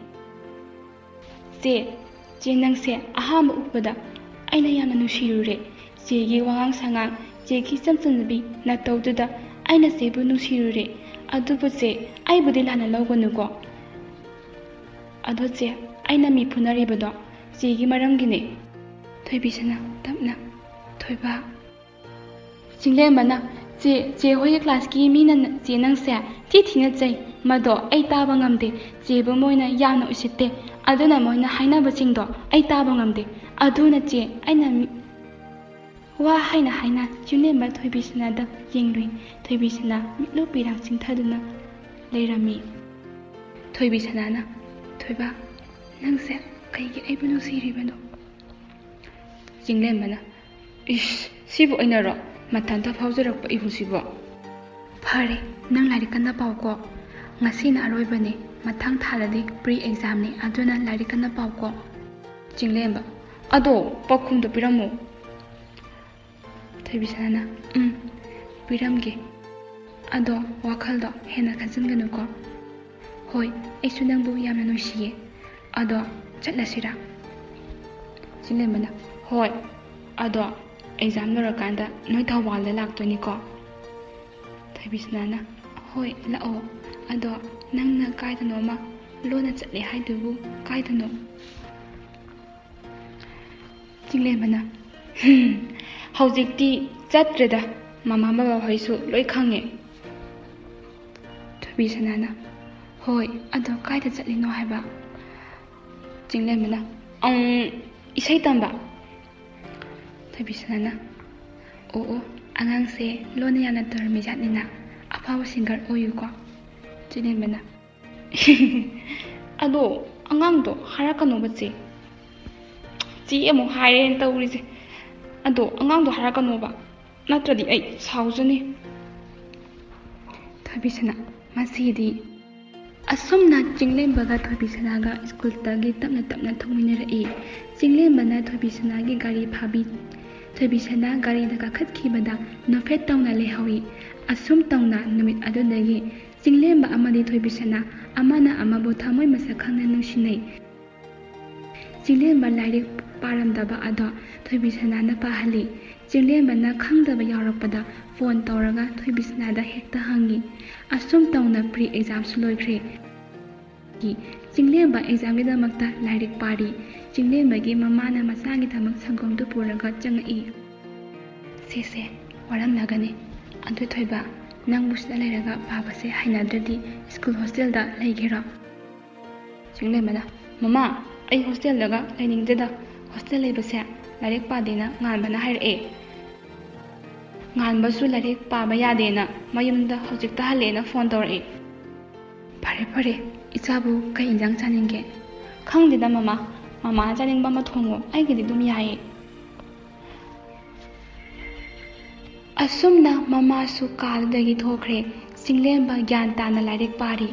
"ꯆꯦ, ꯆꯦ, ꯅꯪꯁꯦ ꯑꯍꯥꯟꯕ ꯎꯕꯗ ꯑꯩꯅ ꯌꯥꯝꯅ ꯅꯨꯡꯁꯤꯔꯨꯔꯦ꯫ ꯆꯦꯒꯤ ꯋꯥꯉꯥꯡ ꯁꯉꯥꯡ, ꯆꯦꯒꯤ ꯏꯆꯝ ꯆꯝꯖꯕꯤ ꯅꯇꯧꯗꯨꯗ ꯑꯩꯅ ꯆꯦꯕꯨ ꯅꯨꯡꯁꯤꯔꯨꯔꯦ꯫ ꯑꯗꯨꯕꯨ ꯆꯦ, ꯑꯩꯕꯨꯗꯤ ꯂꯥꯟꯅ ꯂꯧꯒꯅꯨꯀꯣ꯫ ꯑꯗꯣ ꯆꯦ, ꯑꯩꯅ ꯃꯤ ꯐꯨꯅꯔꯤꯕꯗꯣ ꯆꯦꯒꯤ ꯃꯔꯝꯒꯤꯅꯦ꯫" ꯊꯣꯏꯕꯤꯁꯅꯥ ꯇꯞꯅ, "ꯊꯣꯏꯕ꯫" ꯆꯤꯡꯂꯦꯝꯕꯅ, "ꯆꯦ, ꯆꯦ ꯍꯣꯏꯒꯤ ꯀ꯭ꯂꯥꯁꯀꯤ ꯃꯤꯅ ꯅ-, ꯆꯦ ꯅꯪꯁꯦ ꯊꯤ ꯊꯤꯅ ꯆꯩ꯫ ꯃꯗꯣ ꯑꯩ ꯇꯥꯕ ꯉꯝꯗꯦ꯫ ꯆꯦꯕꯨ ꯃꯣꯏꯅ ꯌꯥꯝꯅ ꯎꯁꯤꯠꯇꯦ꯫ ꯑꯗꯨꯅ ꯃꯣꯏꯅ ꯍꯥꯏꯅꯕꯁꯤꯡꯗꯣ ꯑꯩ ꯇꯥꯕ ꯉꯝꯗꯦ꯫ ꯑꯗꯨꯅ ꯆꯦ, ꯑꯩꯅ ꯃꯤ-," ꯋꯥ ꯍꯥꯏꯅ ꯍꯥꯏꯅ ꯆꯤꯡꯂꯦꯝꯕ ꯊꯣꯏꯕꯤꯁꯅꯥꯗ ꯌꯦꯡꯂꯨꯏ꯫ ꯊꯣꯏꯕꯤꯁꯅꯥ ꯃꯤꯠꯂꯨ ꯄꯤꯔꯥꯡ ꯆꯤꯡꯊꯗꯨꯅ ꯂꯩꯔꯝꯃꯤ꯫ ꯊꯣꯏꯕꯤꯁꯅꯥꯅ, "ꯊꯣꯏꯕ, ꯅꯪꯁꯦ ꯀꯩꯒꯤ ꯑꯩꯕꯨ ꯅꯨꯡꯁꯤꯔꯤꯕꯅꯣ?" ꯆꯤꯡꯂꯦꯝꯕꯅ, "ꯏꯁ, ꯁꯤꯕꯨ ꯑꯩꯅꯔꯣ? ꯃꯊꯟꯇ ꯐꯥꯎꯖꯔꯛꯄ ꯏꯍꯨꯜꯁꯤꯕꯣ?" "ꯐꯔꯦ, ꯅꯪ ꯂꯥꯏꯔꯤꯛ ꯀꯟꯅ ꯄꯥꯎꯀꯣ꯫ ꯉꯁꯤꯅ ꯑꯔꯣꯏꯕꯅꯤ꯫ ꯃꯊꯪ ꯊꯥꯗꯗꯤ pre examꯅꯤ, ꯑꯗꯨꯅ ꯂꯥꯏꯔꯤꯛ ꯀꯟꯅ ꯄꯥꯎꯀꯣ꯫" ꯆꯤꯡꯂꯦꯝꯕ, "ꯑꯗꯣ ꯄꯥꯎꯈꯨꯝꯗꯣ ꯄꯤꯔꯝꯃꯨ꯫" ꯊꯣꯏꯕꯤꯁꯅꯥꯅ, "ꯎꯝ, ꯄꯤꯔꯝꯒꯦ꯫ ꯑꯗꯣ ꯋꯥꯈꯜꯗꯣ ꯍꯦꯟꯅ ꯈꯟꯖꯤꯟꯒꯅꯨꯀꯣ꯫" "ꯍꯣꯏ, ꯑꯩꯁꯨ ꯅꯪꯕꯨ ꯌꯥꯝꯅ ꯅꯨꯡꯁꯤꯌꯦ꯫ ꯑꯗꯣ ꯆꯠꯂꯁꯤꯔꯥ?" ꯆꯤꯡꯂꯦꯝꯕꯅ, "ꯍꯣꯏ, ꯑꯗꯣ exam ꯂꯣꯏꯔꯀꯥꯟꯗ ꯅꯣꯏ ꯊꯧꯕꯥꯜꯗ ꯂꯥꯛꯇꯣꯏꯅꯤꯀꯣ?" ꯊꯣꯏꯕꯤꯁꯅꯥꯅ, "ꯍꯣꯏ, ꯂꯥꯛꯑꯣ꯫ ꯑꯗꯣ ꯅꯪꯅ ꯀꯥꯏꯗꯅꯣꯃ ꯂꯣꯟꯅ ꯆꯠꯂꯦ ꯍꯥꯏꯗꯨꯕꯨ ꯀꯥꯏꯗꯅꯣ?" ꯆꯤꯡꯂꯦꯝꯕꯅ, "ꯍꯝ, ꯍꯧꯖꯤꯛꯇꯤ ꯆꯠꯇ꯭ꯔꯦꯗ, ꯃꯃꯥ ꯕꯕꯥ ꯍꯣꯏꯁꯨ ꯂꯣꯏ ꯈꯪꯉꯦ꯫" ꯊꯣꯏꯕꯤꯁꯅꯥꯅ, "ꯍꯣꯏ, ꯑꯗꯣ ꯀꯥꯏꯗ ꯆꯠꯂꯤꯅꯣ ꯍꯥꯏꯕ?" ꯆꯤꯡꯂꯦꯝꯕꯅ, "ꯑꯪ, ꯏꯁꯩ ꯇꯝꯕ꯫" ꯊꯣꯏꯕꯤꯁꯅꯥꯅ, "ꯑꯣ, ꯑꯣ, ꯑꯉꯥꯡꯁꯦ ꯂꯣꯟꯅ ꯌꯥꯝꯅ ꯇꯧꯔꯝꯃꯤ ꯖꯥꯠꯅꯤꯅ, ꯑꯐꯥꯎꯕ singer ꯑꯣꯏꯌꯨꯀꯣ꯫" ꯆꯤꯡꯂꯦꯝꯕꯅ, "ꯑꯗꯣ ꯑꯉꯥꯡꯗꯣ ꯍꯥꯏꯔꯛꯀꯅꯣꯕ ꯆꯦ꯫ ꯆꯦ ꯑꯃꯨꯛ ꯍꯥꯏꯔꯦꯅ ꯇꯧꯔꯤꯁꯦ꯫ ꯑꯗꯣ ꯑꯉꯥꯡꯗꯣ ꯍꯥꯏꯔꯛꯀꯅꯣꯕ, ꯅꯠꯇ꯭ꯔꯗꯤ ꯑꯩ ꯁꯥꯎꯖꯅꯤ꯫" ꯊꯣꯏꯕꯤꯁꯅꯥ, ꯃꯁꯤꯗꯤ꯫ ꯑꯁꯨꯝꯅ ꯆꯤꯡꯂꯦꯝꯕꯒ ꯊꯣꯏꯕꯤꯁꯅꯥꯒ ꯁ꯭ꯀꯨꯜꯗꯒꯤ ꯇꯞꯅ ꯇꯞꯅ ꯊꯣꯛꯃꯤꯟꯅꯔꯛꯏ꯫ ꯆꯤꯡꯂꯦꯝꯕꯅ ꯊꯣꯏꯕꯤꯁꯅꯥꯒꯤ ꯒꯥꯔꯤ ꯐꯥꯕꯤ꯫ ꯊꯣꯏꯕꯤꯁꯅꯥ ꯒꯥꯔꯤꯗ ꯀꯥꯈꯠꯈꯤꯕꯗ ꯅꯣꯛꯐꯦꯠ ꯇꯧꯅ ꯂꯩꯍꯧꯏ꯫ ꯑꯁꯨꯝ ꯇꯧꯅ ꯅꯨꯃꯤꯠ ꯑꯗꯨꯗꯒꯤ ꯆꯤꯡꯂꯦꯝꯕ ꯑꯃꯗꯤ ꯊꯣꯏꯕꯤꯁꯅꯥ ꯑꯃꯅ ꯑꯃꯕꯨ ꯊꯃꯣꯏ ꯃꯁꯛ ꯈꯪꯅ ꯅꯨꯡꯁꯤꯅꯩ꯫ ꯆꯤꯡꯂꯦꯝꯕ ꯂꯥꯏꯔꯤꯛ ꯄꯥꯔꯝꯗꯕ ꯑꯗꯣ ꯊꯣꯏꯕꯤꯁꯅꯥꯅ ꯄꯥꯍꯜꯂꯤ꯫ ꯆꯤꯡꯂꯦꯝꯕꯅ ꯈꯪꯗꯕ ꯌꯥꯎꯔꯛꯄꯗ ꯐꯣꯟ ꯇꯧꯔꯒ ꯊꯣꯏꯕꯤꯁꯅꯥꯗ ꯍꯦꯛꯇ ꯍꯪꯉꯤ꯫ ꯑꯁꯨꯝ ꯇꯧꯅ ꯄ꯭ꯔꯤ ꯑꯦꯛꯖꯥꯝꯁꯨ ꯂꯣꯏꯈ꯭ꯔꯦ꯫ ꯆꯤꯡꯂꯦꯝꯕ ꯑꯦꯛꯖꯥꯝꯒꯤꯗꯃꯛꯇ ꯂꯥꯏꯔꯤꯛ ꯄꯥꯔꯤ꯫ ꯆꯤꯡꯂꯦꯝꯕꯒꯤ ꯃꯃꯥꯅ ꯃꯆꯥꯒꯤꯗꯃꯛ ꯁꯪꯒꯣꯝꯗꯨ ꯄꯨꯔꯒ ꯆꯪꯉꯛꯏ꯫ "ꯁꯦ ꯁꯦ, ꯋꯥꯔꯝꯂꯒꯅꯤ꯫ ꯑꯗꯨ ꯊꯣꯏꯕ, ꯅꯪꯕꯨ ꯁꯤꯗ ꯂꯩꯔꯒ ꯄꯥꯕꯁꯦ ꯍꯩꯅꯗ꯭ꯔꯗꯤ ꯁ꯭ꯀꯨꯜ ꯍꯣꯁꯇꯦꯜꯗ ꯂꯩꯒꯦꯔꯣ?" ꯆꯤꯡꯂꯦꯝꯕꯅ, "ꯃꯃꯥ, ꯑꯩ ꯍꯣꯁꯇꯦꯜꯗꯒ ꯂꯩꯅꯤꯡꯗꯦꯗ꯫ ꯍꯣꯁꯇꯦꯜ ꯂꯩꯕꯁꯦ ꯂꯥꯏꯔꯤꯛ ꯄꯥꯗꯦꯅ ꯉꯥꯟꯕꯅ ꯍꯥꯏꯔꯛꯑꯦ꯫ ꯉꯥꯟꯕꯁꯨ ꯂꯥꯏꯔꯤꯛ ꯄꯥꯕ ꯌꯥꯗꯦꯅ ꯃꯌꯨꯝꯗ ꯍꯧꯖꯤꯛꯇ ꯍꯜꯂꯦꯅ ꯐꯣꯟ ꯇꯧꯔꯛꯑꯦ꯫" "ꯐꯔꯦ ꯐꯔꯦ, ꯏꯆꯥꯕꯨ ꯀꯩ ꯏꯟꯖꯥꯡ ꯆꯥꯅꯤꯡꯒꯦ?" "ꯈꯪꯗꯦꯗ ꯃꯃꯥ, ꯃꯃꯥꯅ ꯆꯥꯅꯤꯡꯕ ꯑꯃ ꯊꯣꯡꯉꯣ, ꯑꯩꯒꯤꯗꯤ ꯑꯗꯨꯝ ꯌꯥꯏꯌꯦ꯫" ꯑꯁꯨꯝꯅ ꯃꯃꯥꯁꯨ ꯀꯥꯗꯨꯗꯒꯤ ꯊꯣꯛꯈ꯭ꯔꯦ꯫ ꯆꯤꯡꯂꯦꯝꯕ ꯒ꯭ꯌꯥꯟ ꯇꯥꯅ ꯂꯥꯏꯔꯤꯛ ꯄꯥꯔꯤ꯫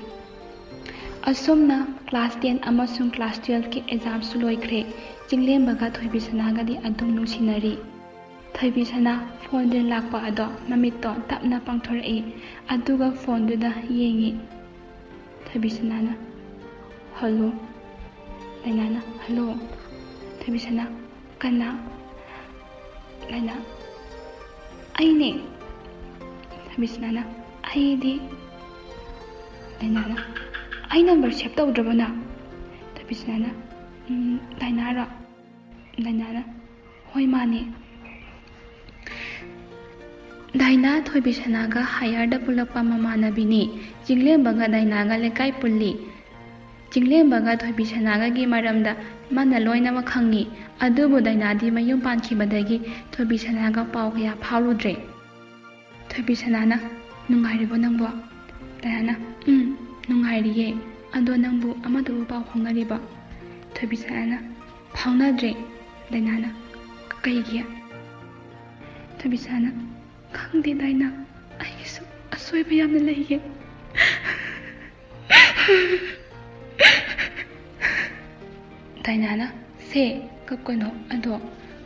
ꯑꯁꯨꯝꯅ ꯀ꯭ꯂꯥꯁ ꯇꯦꯟ ꯑꯃꯁꯨꯡ ꯀ꯭ꯂꯥꯁ ꯇꯨꯌꯦꯜꯐꯀꯤ ꯑꯦꯛꯖꯥꯝꯁꯨ ꯂꯣꯏꯈ꯭ꯔꯦ꯫ ꯆꯤꯡꯂꯦꯝꯕꯒ ꯊꯣꯏꯕꯤꯁꯅꯥꯒꯗꯤ ꯑꯗꯨꯝ ꯅꯨꯡꯁꯤꯅꯔꯤ꯫ ꯊꯣꯏꯕꯤꯁꯅꯥ ꯐꯣꯟ ꯔꯤꯡ ꯂꯥꯛꯄ ꯑꯗꯣ ꯃꯃꯤꯠꯇꯣ ꯇꯞꯅ ꯄꯥꯡꯊꯣꯔꯛꯏ, ꯑꯗꯨꯒ ꯐꯣꯟꯗꯨꯗ ꯌꯦꯡꯉꯤ꯫ ꯊꯣꯏꯕꯤꯁꯅꯥꯅ, "ꯍꯜꯂꯣ꯫" ꯗꯥꯏꯅꯥꯅ, "ꯍꯜꯂꯣ꯫" ꯊꯣꯏꯕꯤꯁꯅꯥ, "ꯀꯅꯥ?" ꯗꯥꯏꯅꯥ, "ꯑꯩꯅꯦ꯫" ꯊꯣꯏꯕꯤꯁꯅꯥꯅ, "ꯑꯩꯗꯤ꯫" ꯗꯥꯏꯅꯥꯅ, "ꯑꯩ ꯅꯝꯕꯔ ꯁꯦꯚ ꯇꯧꯗ꯭ꯔꯕꯣ ꯅꯪ?" ꯊꯣꯏꯕꯤꯁꯅꯥꯅ, "ꯎꯝ, ꯗꯥꯏꯅꯥꯔꯣ?" ꯗꯥꯏꯅꯥꯅ, "ꯍꯣꯏ, ꯃꯥꯅꯦ꯫" ꯗꯥꯏꯅꯥ ꯊꯣꯏꯕꯤꯁꯅꯥꯒ ꯍꯥꯌꯔꯗ ꯄꯨꯜꯂꯛꯄ ꯃꯃꯥꯟꯅꯕꯤꯅꯤ꯫ ꯆꯤꯡꯂꯦꯝꯕꯒ ꯗꯥꯏꯅꯥꯒ ꯂꯩꯀꯥꯏ ꯄꯨꯜꯂꯤ꯫ ꯆꯤꯡꯂꯦꯝꯕꯒ ꯊꯣꯏꯕꯤꯁꯅꯥꯒꯒꯤ ꯃꯔꯝꯗ ꯃꯥꯅ ꯂꯣꯏꯅꯃꯛ ꯈꯪꯉꯤ꯫ ꯑꯗꯨꯕꯨ ꯗꯥꯏꯅꯥꯗꯤ ꯃꯌꯨꯝ ꯄꯥꯟꯈꯤꯕꯗꯒꯤ ꯊꯣꯏꯕꯤꯁꯅꯥꯒ ꯄꯥꯎ ꯀꯌꯥ ꯐꯥꯎꯔꯨꯗ꯭ꯔꯦ꯫ ꯊꯣꯏꯕꯤꯁꯅꯥꯅ, "ꯅꯨꯡꯉꯥꯏꯔꯤꯕꯣ ꯅꯪꯕꯣ?" ꯗꯥꯏꯅꯥꯅ, "ꯎꯝ, ꯅꯨꯡꯉꯥꯏꯔꯤꯌꯦ꯫ ꯑꯗꯣ ꯅꯪꯕꯨ ꯑꯃꯗꯨꯕꯨ ꯄꯥꯎ ꯐꯥꯎꯅꯔꯤꯕꯣ?" ꯊꯣꯏꯕꯤꯁꯅꯥꯅ, "ꯐꯥꯎꯅꯗ꯭ꯔꯦ꯫" ꯗꯥꯏꯅꯥꯅ, "ꯀꯩꯒꯤ?" ꯊꯣꯏꯕꯤꯁꯅꯥꯅ, "ꯈꯪꯗꯦ ꯗꯥꯏꯅꯥ, ꯑꯩꯒꯤꯁꯨ ꯑꯁꯣꯏꯕ ꯌꯥꯝꯅ ꯂꯩꯌꯦ꯫" ꯗꯥꯏꯅꯥꯅ, "ꯁꯦ, ꯀꯞꯀꯅꯣ, ꯑꯗꯣ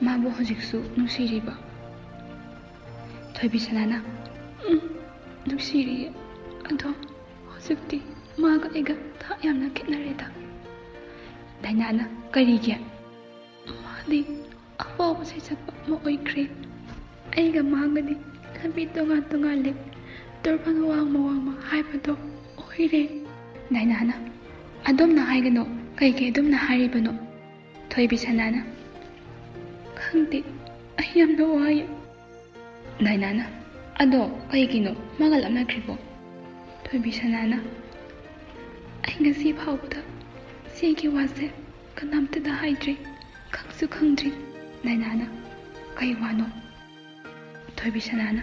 ꯃꯥꯕꯨ ꯍꯧꯖꯤꯛꯁꯨ ꯅꯨꯡꯁꯤꯔꯤꯕ?" ꯊꯣꯏꯕꯤꯁꯅꯥꯅ, "ꯎꯝ, ꯅꯨꯡꯁꯤꯔꯤꯌꯦ, ꯑꯗꯣ ꯍꯧꯖꯤꯛꯇꯤ ꯃꯥꯒ ꯑꯩꯒ ꯊꯥꯛ ꯌꯥꯝꯅ ꯈꯦꯠꯅꯔꯦꯗ꯫" ꯗꯥꯏꯅꯥꯅ, "ꯀꯔꯤꯒꯤ?" "ꯃꯥꯗꯤ ꯑꯐꯥꯎꯕ ꯁꯩꯁꯛꯄ ꯑꯃ ꯑꯣꯏꯈ꯭ꯔꯦ꯫ ꯑꯩꯒ ꯃꯥꯒꯗꯤ ꯂꯝꯕꯤ ꯇꯣꯉꯥꯟ ꯇꯣꯉꯥꯜꯂꯦ꯫ ꯇꯣꯔꯕꯥꯟ ꯋꯥꯡꯃ ꯋꯥꯡꯃ ꯍꯥꯏꯕꯗꯣ ꯑꯣꯏꯔꯦ꯫" ꯗꯥꯏꯅꯥꯅ, "ꯑꯗꯨꯝꯅ ꯍꯥꯏꯒꯅꯣ, ꯀꯩꯒꯤ ꯑꯗꯨꯝꯅ ꯍꯥꯏꯔꯤꯕꯅꯣ?" ꯊꯣꯏꯕꯤꯁꯅꯥꯅ, "ꯈꯪꯗꯦ, ꯑꯩ ꯌꯥꯝꯅ ꯋꯥꯏ꯫" ꯗꯥꯏꯅꯥꯅ, "ꯑꯗꯣ ꯀꯩꯒꯤꯅꯣ ꯃꯥꯒ ꯂꯥꯞꯅꯈ꯭ꯔꯤꯕꯣ?" ꯊꯣꯏꯕꯤꯁꯅꯥꯅ, "ꯑꯩ ꯉꯁꯤ ꯐꯥꯎꯕꯗ ꯁꯤꯒꯤ ꯋꯥꯁꯦ ꯀꯅꯥꯝꯇꯗ ꯍꯥꯏꯗ꯭ꯔꯤ, ꯈꯪꯁꯨ ꯈꯪꯗ꯭ꯔꯤ꯫" ꯗꯥꯏꯅꯥꯅ, "ꯀꯩ ꯋꯥꯅꯣ?" ꯊꯣꯏꯕꯤꯁꯅꯥꯅ,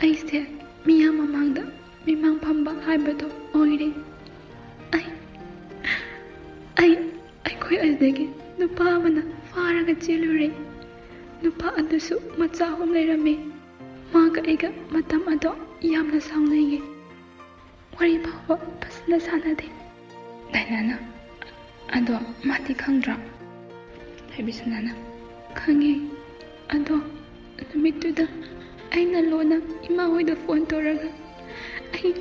"ꯑꯩꯁꯦ ꯃꯤꯌꯥꯝ ꯃꯃꯥꯡꯗ ꯃꯤꯃꯥꯡ ꯐꯝꯕ ꯍꯥꯏꯕꯗꯣ ꯑꯣꯏꯔꯦ꯫ ꯑꯩ, ꯑꯩ, ꯑꯩꯈꯣꯏ ꯑꯗꯨꯗꯒꯤ ꯅꯨꯄꯥ ꯑꯃꯅ ꯐꯥꯔꯒ ꯆꯦꯜꯂꯨꯔꯦ꯫ ꯅꯨꯄꯥ ꯑꯗꯨꯁꯨ ꯃꯆꯥ ꯑꯍꯨꯝ ꯂꯩꯔꯝꯃꯦ꯫ ꯃꯥꯒ ꯑꯩꯒ ꯃꯇꯝ ꯑꯗꯣ ꯌꯥꯝꯅ ꯁꯥꯎꯅꯩꯌꯦ꯫ ꯋꯥꯔꯤ ꯐꯥꯎꯕ ꯐꯖꯅ ꯁꯥꯟꯅꯗꯦ꯫" ꯗꯥꯏꯅꯥꯅ, "ꯑꯗꯣ ꯃꯥꯗꯤ ꯈꯪꯗ꯭ꯔꯣ?" ꯊꯣꯏꯕꯤꯁꯅꯥꯅ, "ꯈꯪꯉꯦ꯫ ꯑꯗꯣ ꯅꯨꯃꯤꯠꯇꯨꯗ ꯑꯩꯅ ꯂꯣꯟꯅ ꯏꯃꯥ ꯍꯣꯏꯗ ꯐꯣꯟ ꯇꯧꯔꯒ, ꯑꯩ,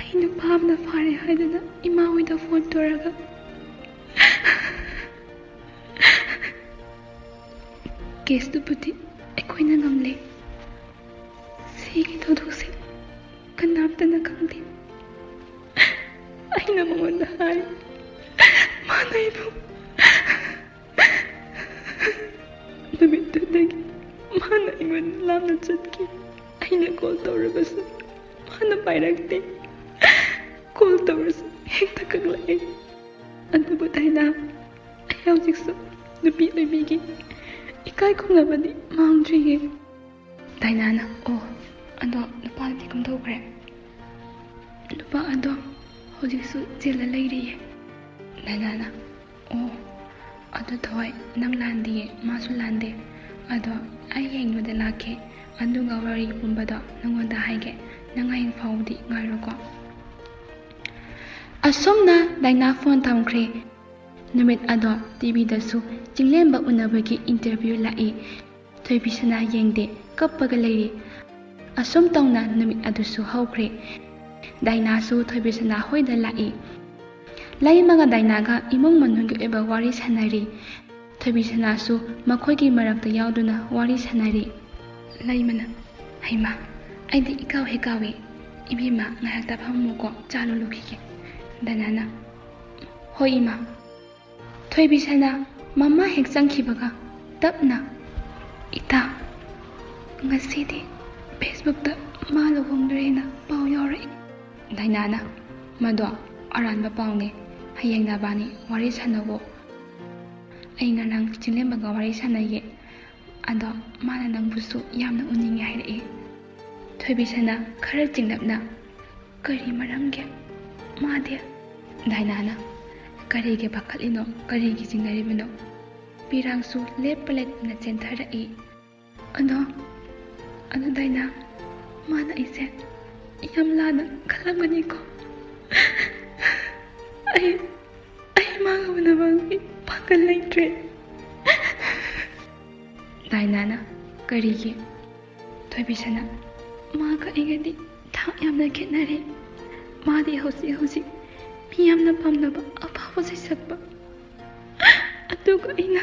ꯑꯩ ꯅꯨꯄꯥ ꯑꯃꯅ ꯐꯥꯔꯦ ꯍꯥꯏꯗꯨꯅ ꯏꯃꯥ ꯍꯣꯏꯗ ꯐꯣꯟ ꯇꯧꯔꯒ, ꯀꯦꯁꯇꯨꯕꯨꯗꯤ ꯑꯩꯈꯣꯏꯅ ꯉꯝꯂꯦ꯫ ꯁꯤꯒꯤ ꯊꯧꯗꯣꯛꯁꯦ ꯀꯅꯥꯝꯇꯅ ꯈꯪꯗꯦ꯫ ꯑꯩꯅ ꯃꯉꯣꯟꯗ ꯍꯥꯏ, ꯃꯥꯅ ꯑꯩꯕꯨ, ꯅꯨꯃꯤꯠꯇꯨꯗꯒꯤ ꯃꯥꯅ ꯑꯩꯉꯣꯟꯗ ꯂꯥꯞꯅ ꯆꯠꯈꯤ꯫ ꯑꯩꯅ ꯀꯣꯜ ꯇꯧꯔꯕꯁꯨ ꯃꯥꯅ ꯄꯥꯏꯔꯛꯇꯦ꯫ ꯀꯣꯜ ꯇꯧꯔꯁꯨ ꯍꯦꯛꯇ ꯀꯛꯂꯛꯑꯦ꯫ ꯑꯗꯨꯕꯨ ꯗꯥꯏꯅꯥ, ꯑꯩ ꯍꯧꯖꯤꯛꯁꯨ ꯅꯨꯄꯤ ꯑꯣꯏꯕꯤꯒꯤ ꯏꯀꯥꯏ ꯈꯨꯝꯅꯕꯗꯤ ꯃꯥꯡꯗ꯭ꯔꯤꯌꯦ꯫" ꯗꯥꯏꯅꯥꯅ, "ꯑꯣ, ꯑꯗꯣ ꯅꯨꯄꯥꯗꯤ ꯀꯝꯗꯧꯈ꯭ꯔꯦ?" "ꯅꯨꯄꯥ ꯑꯗꯣ ꯍꯧꯖꯤꯛꯁꯨ ꯖꯦꯜꯗ ꯂꯩꯔꯤꯌꯦ꯫" ꯗꯥꯏꯅꯥꯅ, "ꯑꯣ, ꯑꯗꯨ ꯊꯣꯏ, ꯅꯪ ꯂꯥꯟꯗꯤꯌꯦ, ꯃꯥꯁꯨ ꯂꯥꯟꯗꯦ꯫ ꯑꯗꯣ ꯑꯩ ꯌꯦꯡꯕꯗ ꯂꯥꯛꯀꯦ, ꯑꯗꯨꯒ ꯋꯥꯔꯤ ꯄꯨꯝꯕꯗꯣ ꯅꯉꯣꯟꯗ ꯍꯥꯏꯒꯦ꯫ ꯅꯪ ꯍꯌꯦꯡ ꯐꯥꯎꯕꯗꯤ ꯉꯥꯏꯔꯣꯀꯣ꯫ ꯑꯁꯨꯝꯅ ꯗꯥꯏꯅꯥ ꯐꯣꯟ ꯊꯝꯈ꯭ꯔꯦ꯫ ꯅꯨꯃꯤꯠ ꯑꯗꯣ ꯇꯤꯚꯤꯗꯁꯨ ꯆꯤꯡꯂꯦꯝꯕ ꯎꯅꯕꯒꯤ ꯏꯟꯇꯔꯚ꯭ꯌꯨ ꯂꯥꯛꯏ꯫ ꯊꯣꯏꯕꯤꯁꯅꯥ ꯌꯦꯡꯗꯦ, ꯀꯞꯄꯒ ꯂꯩꯔꯤ꯫ ꯑꯁꯨꯝ ꯇꯧꯅ ꯅꯨꯃꯤꯠ ꯑꯗꯨꯁꯨ ꯍꯧꯈ꯭ꯔꯦ꯫ ꯗꯥꯏꯅꯥꯁꯨ ꯊꯣꯏꯕꯤꯁꯅꯥ ꯍꯣꯏꯗ ꯂꯥꯛꯏ꯫ ꯂꯩꯃꯒ ꯗꯥꯏꯅꯥꯒ ꯏꯃꯨꯡ ꯃꯅꯨꯡꯒꯤ ꯑꯣꯏꯕ ꯋꯥꯔꯤ ꯁꯥꯟꯅꯔꯤ꯫ ꯊꯣꯏꯕꯤꯁꯅꯥꯁꯨ ꯃꯈꯣꯏꯒꯤ ꯃꯔꯛꯇ ꯌꯥꯎꯗꯨꯅ ꯋꯥꯔꯤ ꯁꯥꯟꯅꯔꯤ꯫ ꯂꯩꯃꯅ, "ꯍꯩꯃꯥ, ꯑꯩꯗꯤ ꯏꯀꯥꯎ ꯍꯦꯛ ꯀꯥꯎꯏ꯫ ꯏꯕꯦꯝꯃ, ꯉꯥꯏꯍꯥꯛꯇ ꯐꯝꯃꯨꯀꯣ, ꯆꯥ ꯂꯣꯜꯂꯨꯈꯤꯒꯦ꯫" ꯗꯥꯏꯅꯥꯅ, "ꯍꯣꯏ ꯏꯃꯥ꯫" ꯊꯣꯏꯕꯤꯁꯅꯥ ꯃꯃꯥ ꯍꯦꯛ ꯆꯪꯈꯤꯕꯒ ꯇꯞꯅ, "ꯏꯇꯥ, ꯉꯁꯤꯗꯤ ꯐꯦꯁꯕꯨꯛꯇ ꯃꯥ ꯂꯨꯍꯣꯡꯗꯣꯔꯦꯅ ꯄꯥꯎ ꯌꯥꯎꯔꯛꯏ꯫" ꯗꯥꯏꯅꯥꯅ, "ꯃꯗꯣ ꯑꯔꯥꯟꯕ ꯄꯥꯎꯅꯦ꯫ ꯍꯌꯦꯡ ꯅꯕꯥꯅꯤ ꯋꯥꯔꯤ ꯁꯥꯟꯅꯧꯋꯣ꯫ ꯑꯩ ꯉꯔꯥꯡ ꯆꯤꯡꯂꯦꯝꯕꯒ ꯋꯥꯔꯤ ꯁꯥꯟꯅꯩꯌꯦ꯫ ꯑꯗꯣ ꯃꯥꯅ ꯅꯪꯕꯨꯁꯨ ꯌꯥꯝꯅ ꯎꯅꯤꯡꯉꯦ ꯍꯥꯏꯔꯛꯑꯦ꯫" ꯊꯣꯏꯕꯤꯁꯅꯥ ꯈꯔ ꯆꯤꯡꯂꯞꯅ, "ꯀꯔꯤ ꯃꯔꯝꯒꯤ? ꯃꯥꯗꯤ?" ꯗꯥꯏꯅꯥꯅ, "ꯀꯔꯤꯒꯤ ꯄꯥꯈꯠꯂꯤꯅꯣ? ꯀꯔꯤꯒꯤ ꯆꯤꯡꯅꯔꯤꯕꯅꯣ? ꯄꯤꯔꯥꯡꯁꯨ ꯂꯦꯞꯄ ꯂꯩꯇꯅ ꯆꯦꯟꯊꯔꯛꯏ꯫" "ꯑꯗꯣ, ꯑꯗꯣ ꯗꯥꯏꯅꯥ, ꯃꯥꯅ ꯑꯩꯁꯦ ꯌꯥꯝ ꯂꯥꯟꯅ ꯈꯜꯂꯝꯒꯅꯤꯀꯣ꯫ ꯑꯩ, ꯑꯩ ꯃꯥꯒ ꯎꯅꯕꯒꯤ ꯄꯥꯡꯒꯜ ꯂꯩꯇ꯭ꯔꯦ꯫" ꯗꯥꯏꯅꯥꯅ, "ꯀꯔꯤꯒꯤ?" ꯊꯣꯏꯕꯤꯁꯅꯥ, "ꯃꯥꯒ ꯑꯩꯒꯗꯤ ꯊꯥꯛ ꯌꯥꯝꯅ ꯈꯦꯠꯅꯔꯦ꯫ ꯃꯥꯗꯤ ꯍꯧꯖꯤꯛ ꯍꯧꯖꯤꯛ ꯃꯤ ꯌꯥꯝꯅ ꯄꯥꯝꯅꯕ ꯑꯐꯥꯎꯕ ꯁꯩꯁꯛꯄ꯫ ꯑꯗꯨꯒ ꯑꯩꯅ"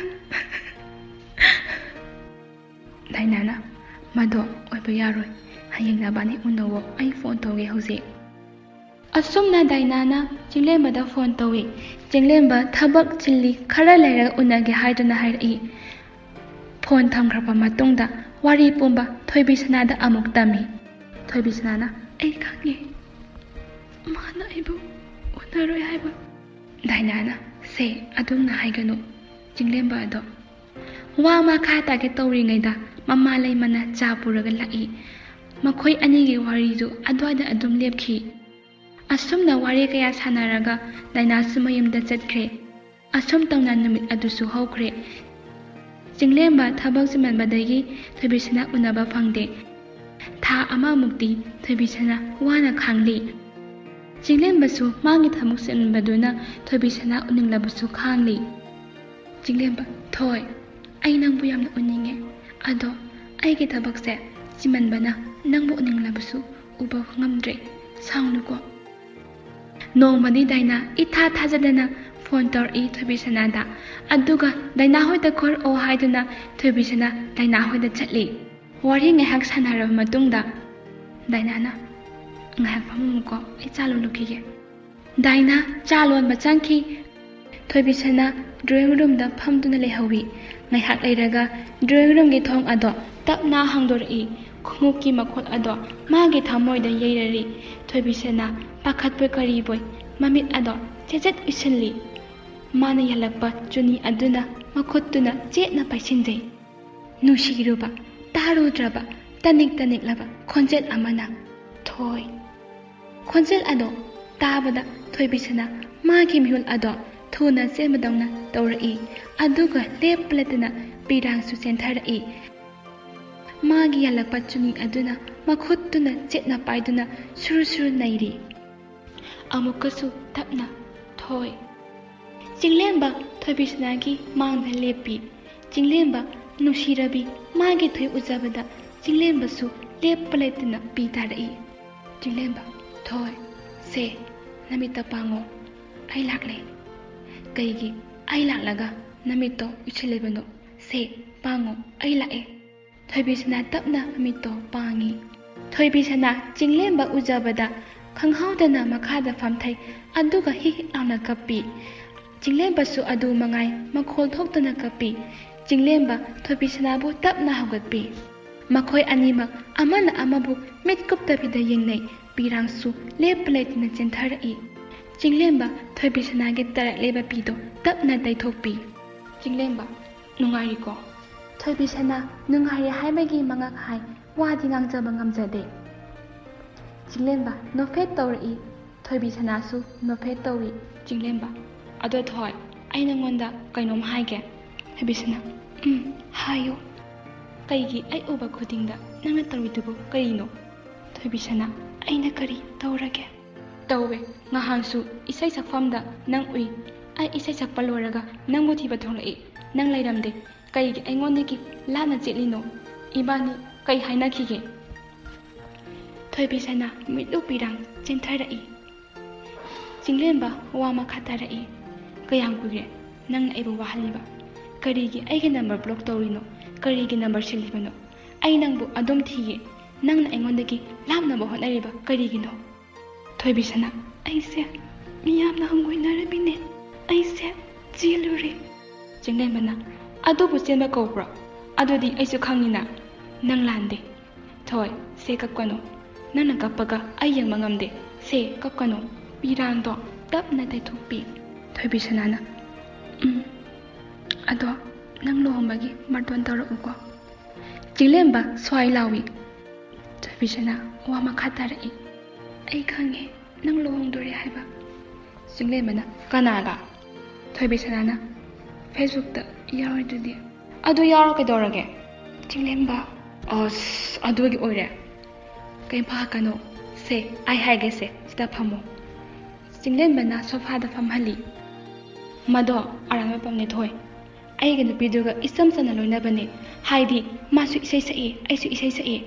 ꯗꯥꯏꯅꯥꯅ, "ꯃꯗꯣ ꯑꯣꯏꯕ ꯌꯥꯔꯣꯏ꯫ ꯍꯌꯦꯡ ꯅꯕꯥꯅꯤ ꯎꯅꯧꯋꯣ꯫ ꯑꯩ ꯐꯣꯟ ꯇꯧꯒꯦ ꯍꯧꯖꯤꯛ꯫" ꯑꯁꯨꯝꯅ ꯗꯥꯏꯅꯥꯅ ꯆꯤꯡꯂꯦꯝꯕꯗ ꯐꯣꯟ ꯇꯧꯏ꯫ ꯆꯤꯡꯂꯦꯝꯕ ꯊꯕꯛ ꯆꯤꯜꯂꯤ, ꯈꯔ ꯂꯩꯔꯒ ꯎꯅꯒꯦ ꯍꯥꯏꯗꯨꯅ ꯍꯥꯏꯔꯛꯏ꯫ ꯐꯣꯟ ꯊꯝꯈ꯭ꯔꯕ ꯃꯇꯨꯡꯗ ꯋꯥꯔꯤ ꯄꯨꯝꯕ ꯊꯣꯏꯕꯤꯁꯅꯥꯗ ꯑꯃꯨꯛ ꯇꯝꯃꯤ꯫ ꯊꯣꯏꯕꯤꯁꯅꯥꯅ, "ꯑꯩ ꯈꯪꯉꯦ, ꯃꯥꯅ ꯑꯩꯕꯨ ꯎꯅꯔꯣꯏ ꯍꯥꯏꯕ꯫" ꯗꯥꯏꯅꯥꯅ, "ꯁꯦ, ꯑꯗꯨꯝꯅ ꯍꯥꯏꯒꯅꯨ꯫ ꯆꯤꯡꯂꯦꯝꯕ ꯑꯗꯣ꯫" ꯋꯥ ꯃꯈꯥ ꯇꯥꯒꯦ ꯇꯧꯔꯤꯉꯩꯗ ꯃꯃꯥ ꯂꯩꯃꯅ ꯆꯥ ꯄꯨꯔꯒ ꯂꯥꯛꯏ꯫ ꯃꯈꯣꯏ ꯑꯅꯤꯒꯤ ꯋꯥꯔꯤꯗꯨ ꯑꯗꯨꯋꯥꯏꯗ ꯑꯗꯨꯝ ꯂꯦꯞꯈꯤ꯫ ꯑꯁꯨꯝꯅ ꯋꯥꯔꯤ ꯀꯌꯥ ꯁꯥꯟꯅꯔꯒ ꯗꯥꯏꯅꯥꯁꯨ ꯃꯌꯨꯝꯗ ꯆꯠꯈ꯭ꯔꯦ꯫ ꯑꯁꯨꯝ ꯇꯧꯅ ꯅꯨꯃꯤꯠ ꯑꯗꯨꯁꯨ ꯍꯧꯈ꯭ꯔꯦ꯫ ꯆꯤꯡꯂꯦꯝꯕ ꯊꯕꯛ ꯆꯤꯟꯃꯟꯕꯗꯒꯤ ꯊꯣꯏꯕꯤꯁꯅꯥ ꯎꯅꯕ ꯐꯪꯗꯦ꯫ ꯊꯥ ꯑꯃꯃꯨꯛꯇꯤ ꯊꯣꯏꯕꯤꯁꯅꯥ ꯋꯥꯅ ꯈꯥꯡꯂꯤ꯫ ꯆꯤꯡꯂꯦꯝꯕꯁꯨ ꯃꯥꯒꯤ ꯊꯕꯛ ꯆꯤꯟꯕꯗꯨꯅ ꯊꯣꯏꯕꯤꯁꯅꯥ ꯎꯅꯤꯡꯂꯕꯁꯨ ꯈꯥꯡꯂꯤ꯫ ꯆꯤꯡꯂꯦꯝꯕ, "ꯊꯣꯏ, ꯑꯩ ꯅꯪꯕꯨ ꯌꯥꯝꯅ ꯎꯅꯤꯡꯉꯦ꯫ ꯑꯗꯣ ꯑꯩꯒꯤ ꯊꯕꯛꯁꯦ ꯆꯤꯟꯃꯟꯕꯅ ꯅꯪꯕꯨ ꯎꯅꯤꯡꯂꯕꯁꯨ ꯎꯕ ꯉꯝꯗ꯭ꯔꯦ꯫ ꯁꯥꯎꯅꯨꯀꯣ꯫" ꯅꯣꯡꯃꯗꯤ ꯗꯥꯏꯅꯥ ꯏꯊꯥ ꯊꯥꯖꯗꯅ ꯐꯣꯟ ꯇꯧꯔꯛꯏ ꯊꯣꯏꯕꯤꯁꯅꯥꯗ꯫ ꯑꯗꯨꯒ ꯗꯥꯏꯅꯥ ꯍꯣꯏꯗ ꯀꯣꯏꯔꯛꯑꯣ ꯍꯥꯏꯗꯨꯅ ꯊꯣꯏꯕꯤꯁꯅꯥ ꯗꯥꯏꯅꯥ ꯍꯣꯏꯗ ꯆꯠꯂꯤ꯫ ꯋꯥꯔꯤ ꯉꯥꯏꯍꯥꯛ ꯁꯥꯟꯅꯔꯕ ꯃꯇꯨꯡꯗ ꯗꯥꯏꯅꯥꯅ, "ꯉꯥꯏꯍꯥꯛ ꯐꯝꯃꯝꯃꯨꯀꯣ, ꯑꯩ ꯆꯥ ꯂꯣꯜꯂꯨꯈꯤꯒꯦ꯫" ꯗꯥꯏꯅꯥ ꯆꯥ ꯂꯣꯟꯕ ꯆꯪꯈꯤ꯫ ꯊꯣꯏꯕꯤꯁꯅꯥ drawing roomꯗ ꯐꯝꯗꯨꯅ ꯂꯩꯍꯧꯏ꯫ ꯉꯥꯏꯍꯥꯛ ꯂꯩꯔꯒ drawing roomꯒꯤ ꯊꯣꯡ ꯑꯗꯣ ꯇꯞꯅ ꯍꯥꯡꯗꯣꯔꯛꯏ꯫ ꯈꯣꯡꯎꯞꯀꯤ ꯃꯈꯣꯜ ꯑꯗꯣ ꯃꯥꯒꯤ ꯊꯃꯣꯏꯗ ꯌꯩꯔꯔꯤ꯫ ꯊꯣꯏꯕꯤꯁꯅꯥ ꯄꯥꯈꯠꯄꯣꯏ ꯀꯔꯤꯕꯣꯏ ꯃꯃꯤꯠ ꯑꯗꯣ ꯆꯦꯆꯠ ꯎꯏꯁꯤꯜꯂꯤ꯫ ꯃꯥꯅ ꯌꯥꯜꯂꯛꯄ ꯆꯨꯅꯤ ꯑꯗꯨꯅ ꯃꯈꯨꯠꯇꯨꯅ ꯆꯦꯠꯅ ꯄꯥꯏꯁꯤꯟꯖꯩ꯫ ꯅꯨꯡꯁꯤꯔꯨꯕ, ꯇꯥꯔꯨꯗ꯭ꯔꯕ, ꯇꯅꯤꯛ ꯇꯅꯤꯛꯂꯕ ꯈꯣꯟꯖꯦꯜ ꯑꯃꯅ, "ꯊꯣꯏ꯫" ꯈꯣꯟꯖꯦꯜ ꯑꯗꯣ ꯇꯥꯕꯗ ꯊꯣꯏꯕꯤꯁꯅꯥ ꯃꯥꯒꯤ ꯃꯤꯍꯨꯜ ꯑꯗꯣ ꯊꯨꯅ ꯆꯦꯟꯕꯗꯧꯅ ꯇꯧꯔꯛꯏ꯫ ꯑꯗꯨꯒ ꯂꯦꯞꯄ ꯂꯩꯇꯅ ꯄꯤꯔꯥꯡꯁꯨ ꯆꯦꯟꯊꯔꯛꯏ꯫ ꯃꯥꯒꯤ ꯌꯥꯜꯂꯛꯄ ꯆꯨꯅꯤ ꯑꯗꯨꯅ ꯃꯈꯨꯠꯇꯨꯅ ꯆꯦꯠꯅ ꯄꯥꯏꯗꯨꯅ ꯁꯨꯔꯨ ꯁꯨꯔꯨ ꯅꯩꯔꯤ꯫ ꯑꯃꯨꯛꯀꯁꯨ ꯇꯞꯅ, "ꯊꯣꯏ꯫" ꯆꯤꯡꯂꯦꯝꯕ ꯊꯣꯏꯕꯤꯁꯅꯥꯒꯤ ꯃꯥꯡꯗ ꯂꯦꯞꯄꯤ꯫ ꯆꯤꯡꯂꯦꯝꯕ ꯅꯨꯡꯁꯤꯔꯕꯤ ꯃꯥꯒꯤ ꯊꯣꯏ ꯎꯖꯕꯗ ꯆꯤꯡꯂꯦꯝꯕꯁꯨ ꯂꯦꯞꯄ ꯂꯩꯇꯅ ꯄꯤ ꯇꯥꯔꯛꯏ꯫ ꯆꯤꯡꯂꯦꯝꯕ, "ꯊꯣꯏ, ꯁꯦ, ꯅꯃꯤꯠꯇ ꯄꯥꯡꯉꯣ꯫ ꯑꯩ ꯂꯥꯛꯂꯦ꯫" "ꯀꯩꯒꯤ ꯑꯩ ꯂꯥꯛꯂꯒ ꯅꯃꯤꯠꯇꯣ ꯎꯏꯁꯤꯜꯂꯤꯕꯅꯣ? ꯁꯦ, ꯄꯥꯡꯉꯣ, ꯑꯩ ꯂꯥꯛꯑꯦ꯫" ꯊꯣꯏꯕꯤꯁꯅꯥ ꯇꯞꯅ ꯃꯃꯤꯠꯇꯣ ꯄꯥꯡꯉꯤ꯫ ꯊꯣꯏꯕꯤꯁꯅꯥ ꯆꯤꯡꯂꯦꯝꯕ ꯎꯖꯕꯗ ꯈꯪꯍꯧꯗꯅ ꯃꯈꯥꯗ ꯐꯝꯊꯩ, ꯑꯗꯨꯒ ꯍꯤꯛ ꯍꯤꯛ ꯂꯥꯎꯅ ꯀꯞꯄꯤ꯫ ꯆꯤꯡꯂꯦꯝꯕꯁꯨ ꯑꯗꯨ ꯃꯉꯥꯏ, ꯃꯈꯣꯜ ꯊꯣꯛꯇꯅ ꯀꯞꯄꯤ꯫ ꯆꯤꯡꯂꯦꯝꯕ ꯊꯣꯏꯕꯤꯁꯅꯥꯕꯨ ꯇꯞꯅ ꯍꯧꯒꯠꯄꯤ꯫ ꯃꯈꯣꯏ ꯑꯅꯤꯃꯛ ꯑꯃꯅ ꯑꯃꯕꯨ ꯃꯤꯠ ꯀꯨꯞꯇꯕꯤꯗ ꯌꯦꯡꯅꯩ꯫ ꯄꯤꯔꯥꯡꯁꯨ ꯂꯦꯞꯄ ꯂꯩꯇꯅ ꯆꯦꯟꯊꯔꯛꯏ꯫ ꯆꯤꯡꯂꯦꯝꯕ ꯊꯣꯏꯕꯤꯁꯅꯥꯒꯤ ꯇꯥꯔꯛꯂꯤꯕ ꯄꯤꯗꯨ ꯇꯞꯅ ꯇꯩꯊꯣꯛꯄꯤ꯫ ꯆꯤꯡꯂꯦꯝꯕ, "ꯅꯨꯡꯉꯥꯏꯔꯤꯀꯣ?" ꯊꯣꯏꯕꯤꯁꯅꯥ ꯅꯨꯡꯉꯥꯏꯔꯤ ꯍꯥꯏꯕꯒꯤ ꯃꯉꯛ ꯍꯥꯏ, ꯋꯥꯗꯤ ꯉꯥꯡꯖꯕ ꯉꯝꯖꯗꯦ꯫ ꯆꯤꯡꯂꯦꯝꯕ ꯅꯣꯛꯐꯦꯠ ꯇꯧꯔꯛꯏ꯫ ꯊꯣꯏꯕꯤꯁꯅꯥꯁꯨ ꯅꯣꯛꯐꯦꯠ ꯇꯧꯏ꯫ ꯆꯤꯡꯂꯦꯝꯕ, "ꯑꯗꯣ ꯊꯣꯏ, ꯑꯩ ꯅꯪꯉꯣꯟꯗ ꯀꯩꯅꯣꯝ ꯍꯥꯏꯒꯦ꯫" ꯊꯣꯏꯕꯤꯁꯅꯥ, "ꯎꯝ, ꯍꯥꯏꯌꯨ꯫" "ꯀꯩꯒꯤ ꯑꯩ ꯎꯕ ꯈꯨꯗꯤꯡꯗ ꯅꯪꯅ ꯇꯧꯔꯤꯗꯨꯕꯨ ꯀꯔꯤꯅꯣ? ꯊꯣꯏꯕꯤꯁꯅꯥ, ꯑꯩꯅ ꯀꯔꯤ ꯇꯧꯔꯒꯦ? ꯇꯧꯋꯦ꯫ ꯉꯍꯥꯟꯁꯨ ꯏꯁꯩ ꯁꯛꯐꯝꯗ ꯅꯪ ꯎꯏ꯫ ꯑꯩ ꯏꯁꯩ ꯁꯛꯄ ꯂꯣꯏꯔꯒ ꯅꯪꯕꯨ ꯊꯤꯕ ꯊꯣꯛꯂꯛꯏ꯫ ꯅꯪ ꯂꯩꯔꯝꯗꯦ꯫ ꯀꯩꯒꯤ ꯑꯩꯉꯣꯟꯗꯒꯤ ꯂꯥꯞꯅ ꯆꯦꯠꯂꯤꯅꯣ? ꯏꯕꯥꯅꯤ ꯀꯩ ꯍꯥꯏꯅꯈꯤꯒꯦ? ꯊꯣꯏꯕꯤꯁꯅꯥ ꯃꯤꯠꯂꯨ ꯄꯤꯔꯥꯡ ꯆꯦꯟꯊꯔꯛꯏ꯫ ꯆꯤꯡꯂꯦꯝꯕ ꯋꯥ ꯃꯈꯥ ꯇꯥꯔꯛꯏ꯫ ꯀꯌꯥꯝ ꯀꯨꯏꯔꯦ ꯅꯪꯅ ꯑꯩꯕꯨ ꯋꯥꯍꯜꯂꯤꯕ? ꯀꯔꯤꯒꯤ ꯑꯩꯒꯤ ꯅꯝꯕꯔ ꯕ꯭ꯂꯣꯛ ꯇꯧꯔꯤꯅꯣ? ꯀꯔꯤꯒꯤ ꯅꯝꯕꯔ ꯁꯤꯜꯂꯤꯕꯅꯣ? ꯑꯩ ꯅꯪꯕꯨ ꯑꯗꯨꯝ ꯊꯤꯌꯦ꯫ ꯅꯪꯅ ꯑꯩꯉꯣꯟꯗꯒꯤ ꯂꯥꯞꯅꯕ ꯍꯣꯠꯅꯔꯤꯕ ꯀꯔꯤꯒꯤꯅꯣ? ꯊꯣꯏꯕꯤꯁꯅꯥ, ꯑꯩꯁꯦ ꯃꯤꯌꯥꯝꯅ ꯍꯪꯒꯣꯏꯅꯔꯝꯃꯤꯅꯦ꯫ ꯑꯩꯁꯦ ꯆꯦꯜꯂꯨꯔꯦ꯫ ꯆꯤꯡꯂꯦꯝꯕꯅ, ꯑꯗꯨꯕꯨ ꯆꯦꯟꯕ ꯀꯧꯕ꯭ꯔꯣ? ꯑꯗꯨꯗꯤ ꯑꯩꯁꯨ ꯈꯪꯉꯤꯅ꯫ ꯅꯪ ꯂꯥꯟꯗꯦ꯫ ꯊꯣꯏ, ꯁꯦ ꯀꯞꯀꯅꯨ꯫ ꯅꯪꯅ ꯀꯞꯄꯒ ꯑꯩ ꯌꯦꯡꯕ ꯉꯝꯗꯦ꯫ ꯁꯦ ꯀꯞꯀꯅꯨ꯫ ꯄꯤꯔꯥꯡꯗꯣ ꯇꯞꯅ ꯇꯩꯊꯣꯛꯄꯤ꯫ ꯊꯣꯏꯕꯤꯁꯅꯥꯅ, ꯎꯝ, ꯑꯗꯣ ꯅꯪ ꯂꯨꯍꯣꯡꯕꯒꯤ ꯕꯥꯔꯇꯣꯟ ꯇꯧꯔꯛꯎꯀꯣ꯫ ꯆꯤꯡꯂꯦꯝꯕ ꯁ꯭ꯋꯥꯏ ꯂꯥꯎꯏ꯫ ꯊꯣꯏꯕꯤꯁꯅꯥ ꯋꯥ ꯃꯈꯥ ꯇꯥꯔꯛꯏ꯫ ꯑꯩ ꯈꯪꯉꯦ ꯅꯪ ꯂꯨꯍꯣꯡꯗꯣꯔꯦ ꯍꯥꯏꯕ꯫ ꯆꯤꯡꯂꯦꯝꯕꯅ, ꯀꯅꯥꯒ? ꯊꯣꯏꯕꯤꯁꯅꯥꯅ, ꯐꯦꯁꯕꯨꯛꯇ ꯌꯥꯎꯔꯤꯗꯨꯗꯤ꯫ ꯑꯗꯨ ꯌꯥꯎꯔ ꯀꯩꯗꯧꯔꯒꯦ? ꯆꯤꯡꯂꯦꯝꯕ꯫ ꯑꯁ, ꯑꯗꯨꯒꯤ ꯑꯣꯏꯔꯦ꯫ ꯀꯩꯝ ꯄꯥꯈꯠꯀꯅꯣ꯫ ꯁꯦ, ꯑꯩ ꯍꯥꯏꯒꯦꯁꯦ, ꯁꯤꯗ ꯐꯝꯃꯣ꯫ ꯆꯤꯡꯂꯦꯝꯕꯅ ꯁꯣꯐꯥꯗ ꯐꯝꯍꯜꯂꯤ꯫ ꯃꯗꯣ ꯑꯔꯥꯟꯕ ꯄꯝꯅꯦ ꯊꯣꯏ꯫ ꯑꯩꯒ ꯅꯨꯄꯤꯗꯨꯒ ꯏꯆꯝ ꯆꯝꯅ ꯂꯣꯏꯅꯕꯅꯦ꯫ ꯍꯥꯏꯗꯤ ꯃꯥꯁꯨ ꯏꯁꯩ ꯁꯛꯏ, ꯑꯩꯁꯨ ꯏꯁꯩ ꯁꯛꯏ꯫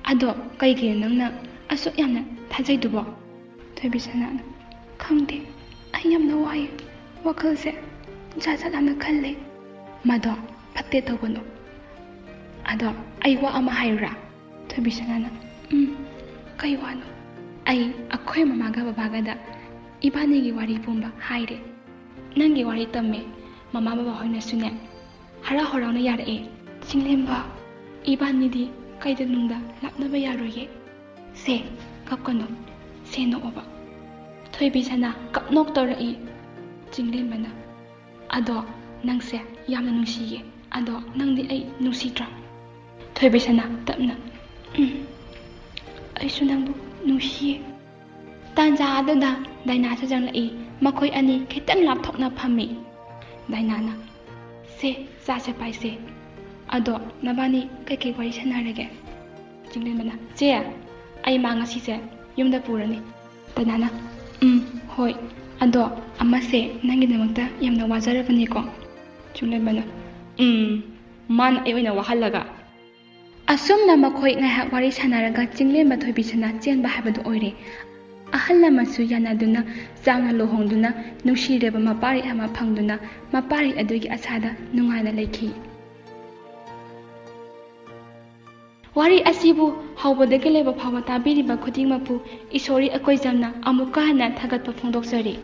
ꯑꯗꯣ ꯀꯩꯒꯤꯅꯣ ꯅꯪꯅ ꯑꯁꯨꯛ ꯌꯥꯝꯅ ꯊꯥꯖꯩꯗꯨꯕꯣ? ꯊꯣꯏꯕꯤꯁꯅꯥꯅ, ꯈꯪꯗꯦ, ꯑꯩ ꯌꯥꯝꯅ ꯋꯥꯏ꯫ ꯋꯥꯈꯜꯁꯦ ꯖꯥꯠ ꯖꯥꯠ ꯌꯥꯝꯅ ꯈꯜꯂꯦ꯫ ꯃꯗꯣ ꯐꯠꯇꯦ ꯇꯧꯒꯅꯨ꯫ ꯑꯗꯣ ꯑꯩ ꯋꯥ ꯑꯃ ꯍꯥꯏꯌꯨꯔꯥ? ꯊꯣꯏꯕꯤꯁꯅꯥꯅ, ꯎꯝ, ꯀꯩ ꯋꯥꯅꯣ? ꯑꯩ ꯑꯩꯈꯣꯏ ꯃꯃꯥꯒ ꯕꯕꯥꯒꯗ ꯏꯕꯥꯅꯤꯒꯤ ꯋꯥꯔꯤ ꯄꯨꯝꯕ ꯍꯥꯏꯔꯦ꯫ ꯅꯪꯒꯤ ꯋꯥꯔꯤ ꯇꯝꯃꯦ꯫ ꯃꯃꯥ ꯕꯕꯥ ꯍꯣꯏꯅꯁꯨꯅꯦ ꯍꯔꯥꯎ ꯍꯔꯥꯎꯅ ꯌꯥꯔꯛꯑꯦ꯫ ꯆꯤꯡꯂꯦꯝꯕ, ꯏꯕꯥꯅꯤꯗꯤ ꯀꯩꯗꯧꯅꯨꯡꯗ ꯂꯥꯞꯅꯕ ꯌꯥꯔꯣꯏꯌꯦ꯫ ꯁꯦ, ꯀꯞꯀꯅꯨ꯫ ꯁꯦ, ꯅꯣꯛꯑꯣꯕ꯫ ꯊꯣꯏꯕꯤꯁꯅꯥ ꯀꯞꯅꯣꯛ ꯇꯧꯔꯛꯏ꯫ ꯆꯤꯡꯂꯦꯝꯕꯅ, ꯑꯗꯣ ꯅꯪꯁꯦ ꯌꯥꯝꯅ ꯅꯨꯡꯁꯤꯌꯦ꯫ ꯑꯗꯣ ꯅꯪꯗꯤ ꯑꯩ ꯅꯨꯡꯁꯤꯗ꯭ꯔꯥ? ꯊꯣꯏꯕꯤꯁꯅꯥ ꯇꯞꯅ, ꯎꯝ, ꯑꯩꯁꯨ ꯅꯪꯕꯨ ꯅꯨꯡꯁꯤꯌꯦ꯫ ꯇꯥꯟꯖꯥ ꯑꯗꯨꯗ ꯗꯥꯏꯅꯥꯁꯨ ꯆꯪꯂꯛꯏ꯫ ꯃꯈꯣꯏ ꯑꯅꯤ ꯈꯤꯇꯪ ꯂꯥꯞꯊꯣꯛꯅ ꯐꯝꯃꯤ꯫ ꯗꯥꯏꯅꯥꯅ, ꯁꯦ, ꯆꯥꯁꯦ ꯄꯥꯏꯁꯦ꯫ ꯑꯗꯣ ꯅꯕꯥꯅꯤ ꯀꯩꯀꯩ ꯋꯥꯔꯤ ꯁꯥꯟꯅꯔꯒꯦ? ꯆꯤꯡꯂꯦꯝꯕꯅ, "ꯆꯦ, ꯑꯩ ꯃꯥ ꯉꯁꯤꯁꯦ ꯌꯨꯝꯗ ꯄꯨꯔꯅꯤ"꯫ ꯗꯥꯏꯅꯥꯅ, "ꯎꯝ, ꯍꯣꯏ꯫ ꯑꯗꯣ ꯑꯃꯁꯦ ꯅꯪꯒꯤꯗꯃꯛꯇ ꯌꯥꯝꯅ ꯋꯥꯖꯔꯕꯅꯤꯀꯣ"꯫ ꯆꯤꯡꯂꯦꯝꯕꯅ, "ꯎꯝ, ꯃꯥꯅ ꯑꯩ ꯑꯣꯏꯅ ꯋꯥꯍꯜꯂꯒ"꯫ ꯑꯁꯨꯝꯅ ꯃꯈꯣꯏ ꯉꯥꯏꯍꯥꯛ ꯋꯥꯔꯤ ꯁꯥꯟꯅꯔꯒ ꯆꯤꯡꯂꯦꯝꯕ ꯊꯣꯏꯕꯤꯁꯅꯥ ꯆꯦꯟꯕ ꯍꯥꯏꯕꯗꯨ ꯑꯣꯏꯔꯦ꯫ ꯑꯍꯜ ꯂꯃꯟꯁꯨ ꯌꯥꯅꯗꯨꯅ ꯆꯥꯡꯅ ꯂꯨꯍꯣꯡꯗꯨꯅ ꯅꯨꯡꯁꯤꯔꯕ ꯃꯄꯥꯔꯤ ꯑꯃ ꯐꯪꯗꯨꯅ ꯃꯄꯥꯔꯤ ꯑꯗꯨꯒꯤ ꯑꯁꯥꯗ ꯅꯨꯡꯉꯥꯏꯅ ꯂꯩꯈꯤ꯫ ꯋꯥꯔꯤ ꯑꯁꯤꯕꯨ ꯍꯧꯕꯗꯒꯤ ꯂꯣꯏꯕ ꯐꯥꯎꯕ ꯇꯥꯕꯤꯔꯤꯕ ꯈꯨꯗꯤꯡꯃꯛꯄꯨ ꯏꯁꯣꯔꯤ ꯑꯀꯣꯏꯖꯝꯅ ꯑꯃꯨꯛꯀ ꯍꯟꯅ ꯊꯥꯒꯠꯄ ꯐꯣꯡꯗꯣꯛꯆꯔꯤ꯫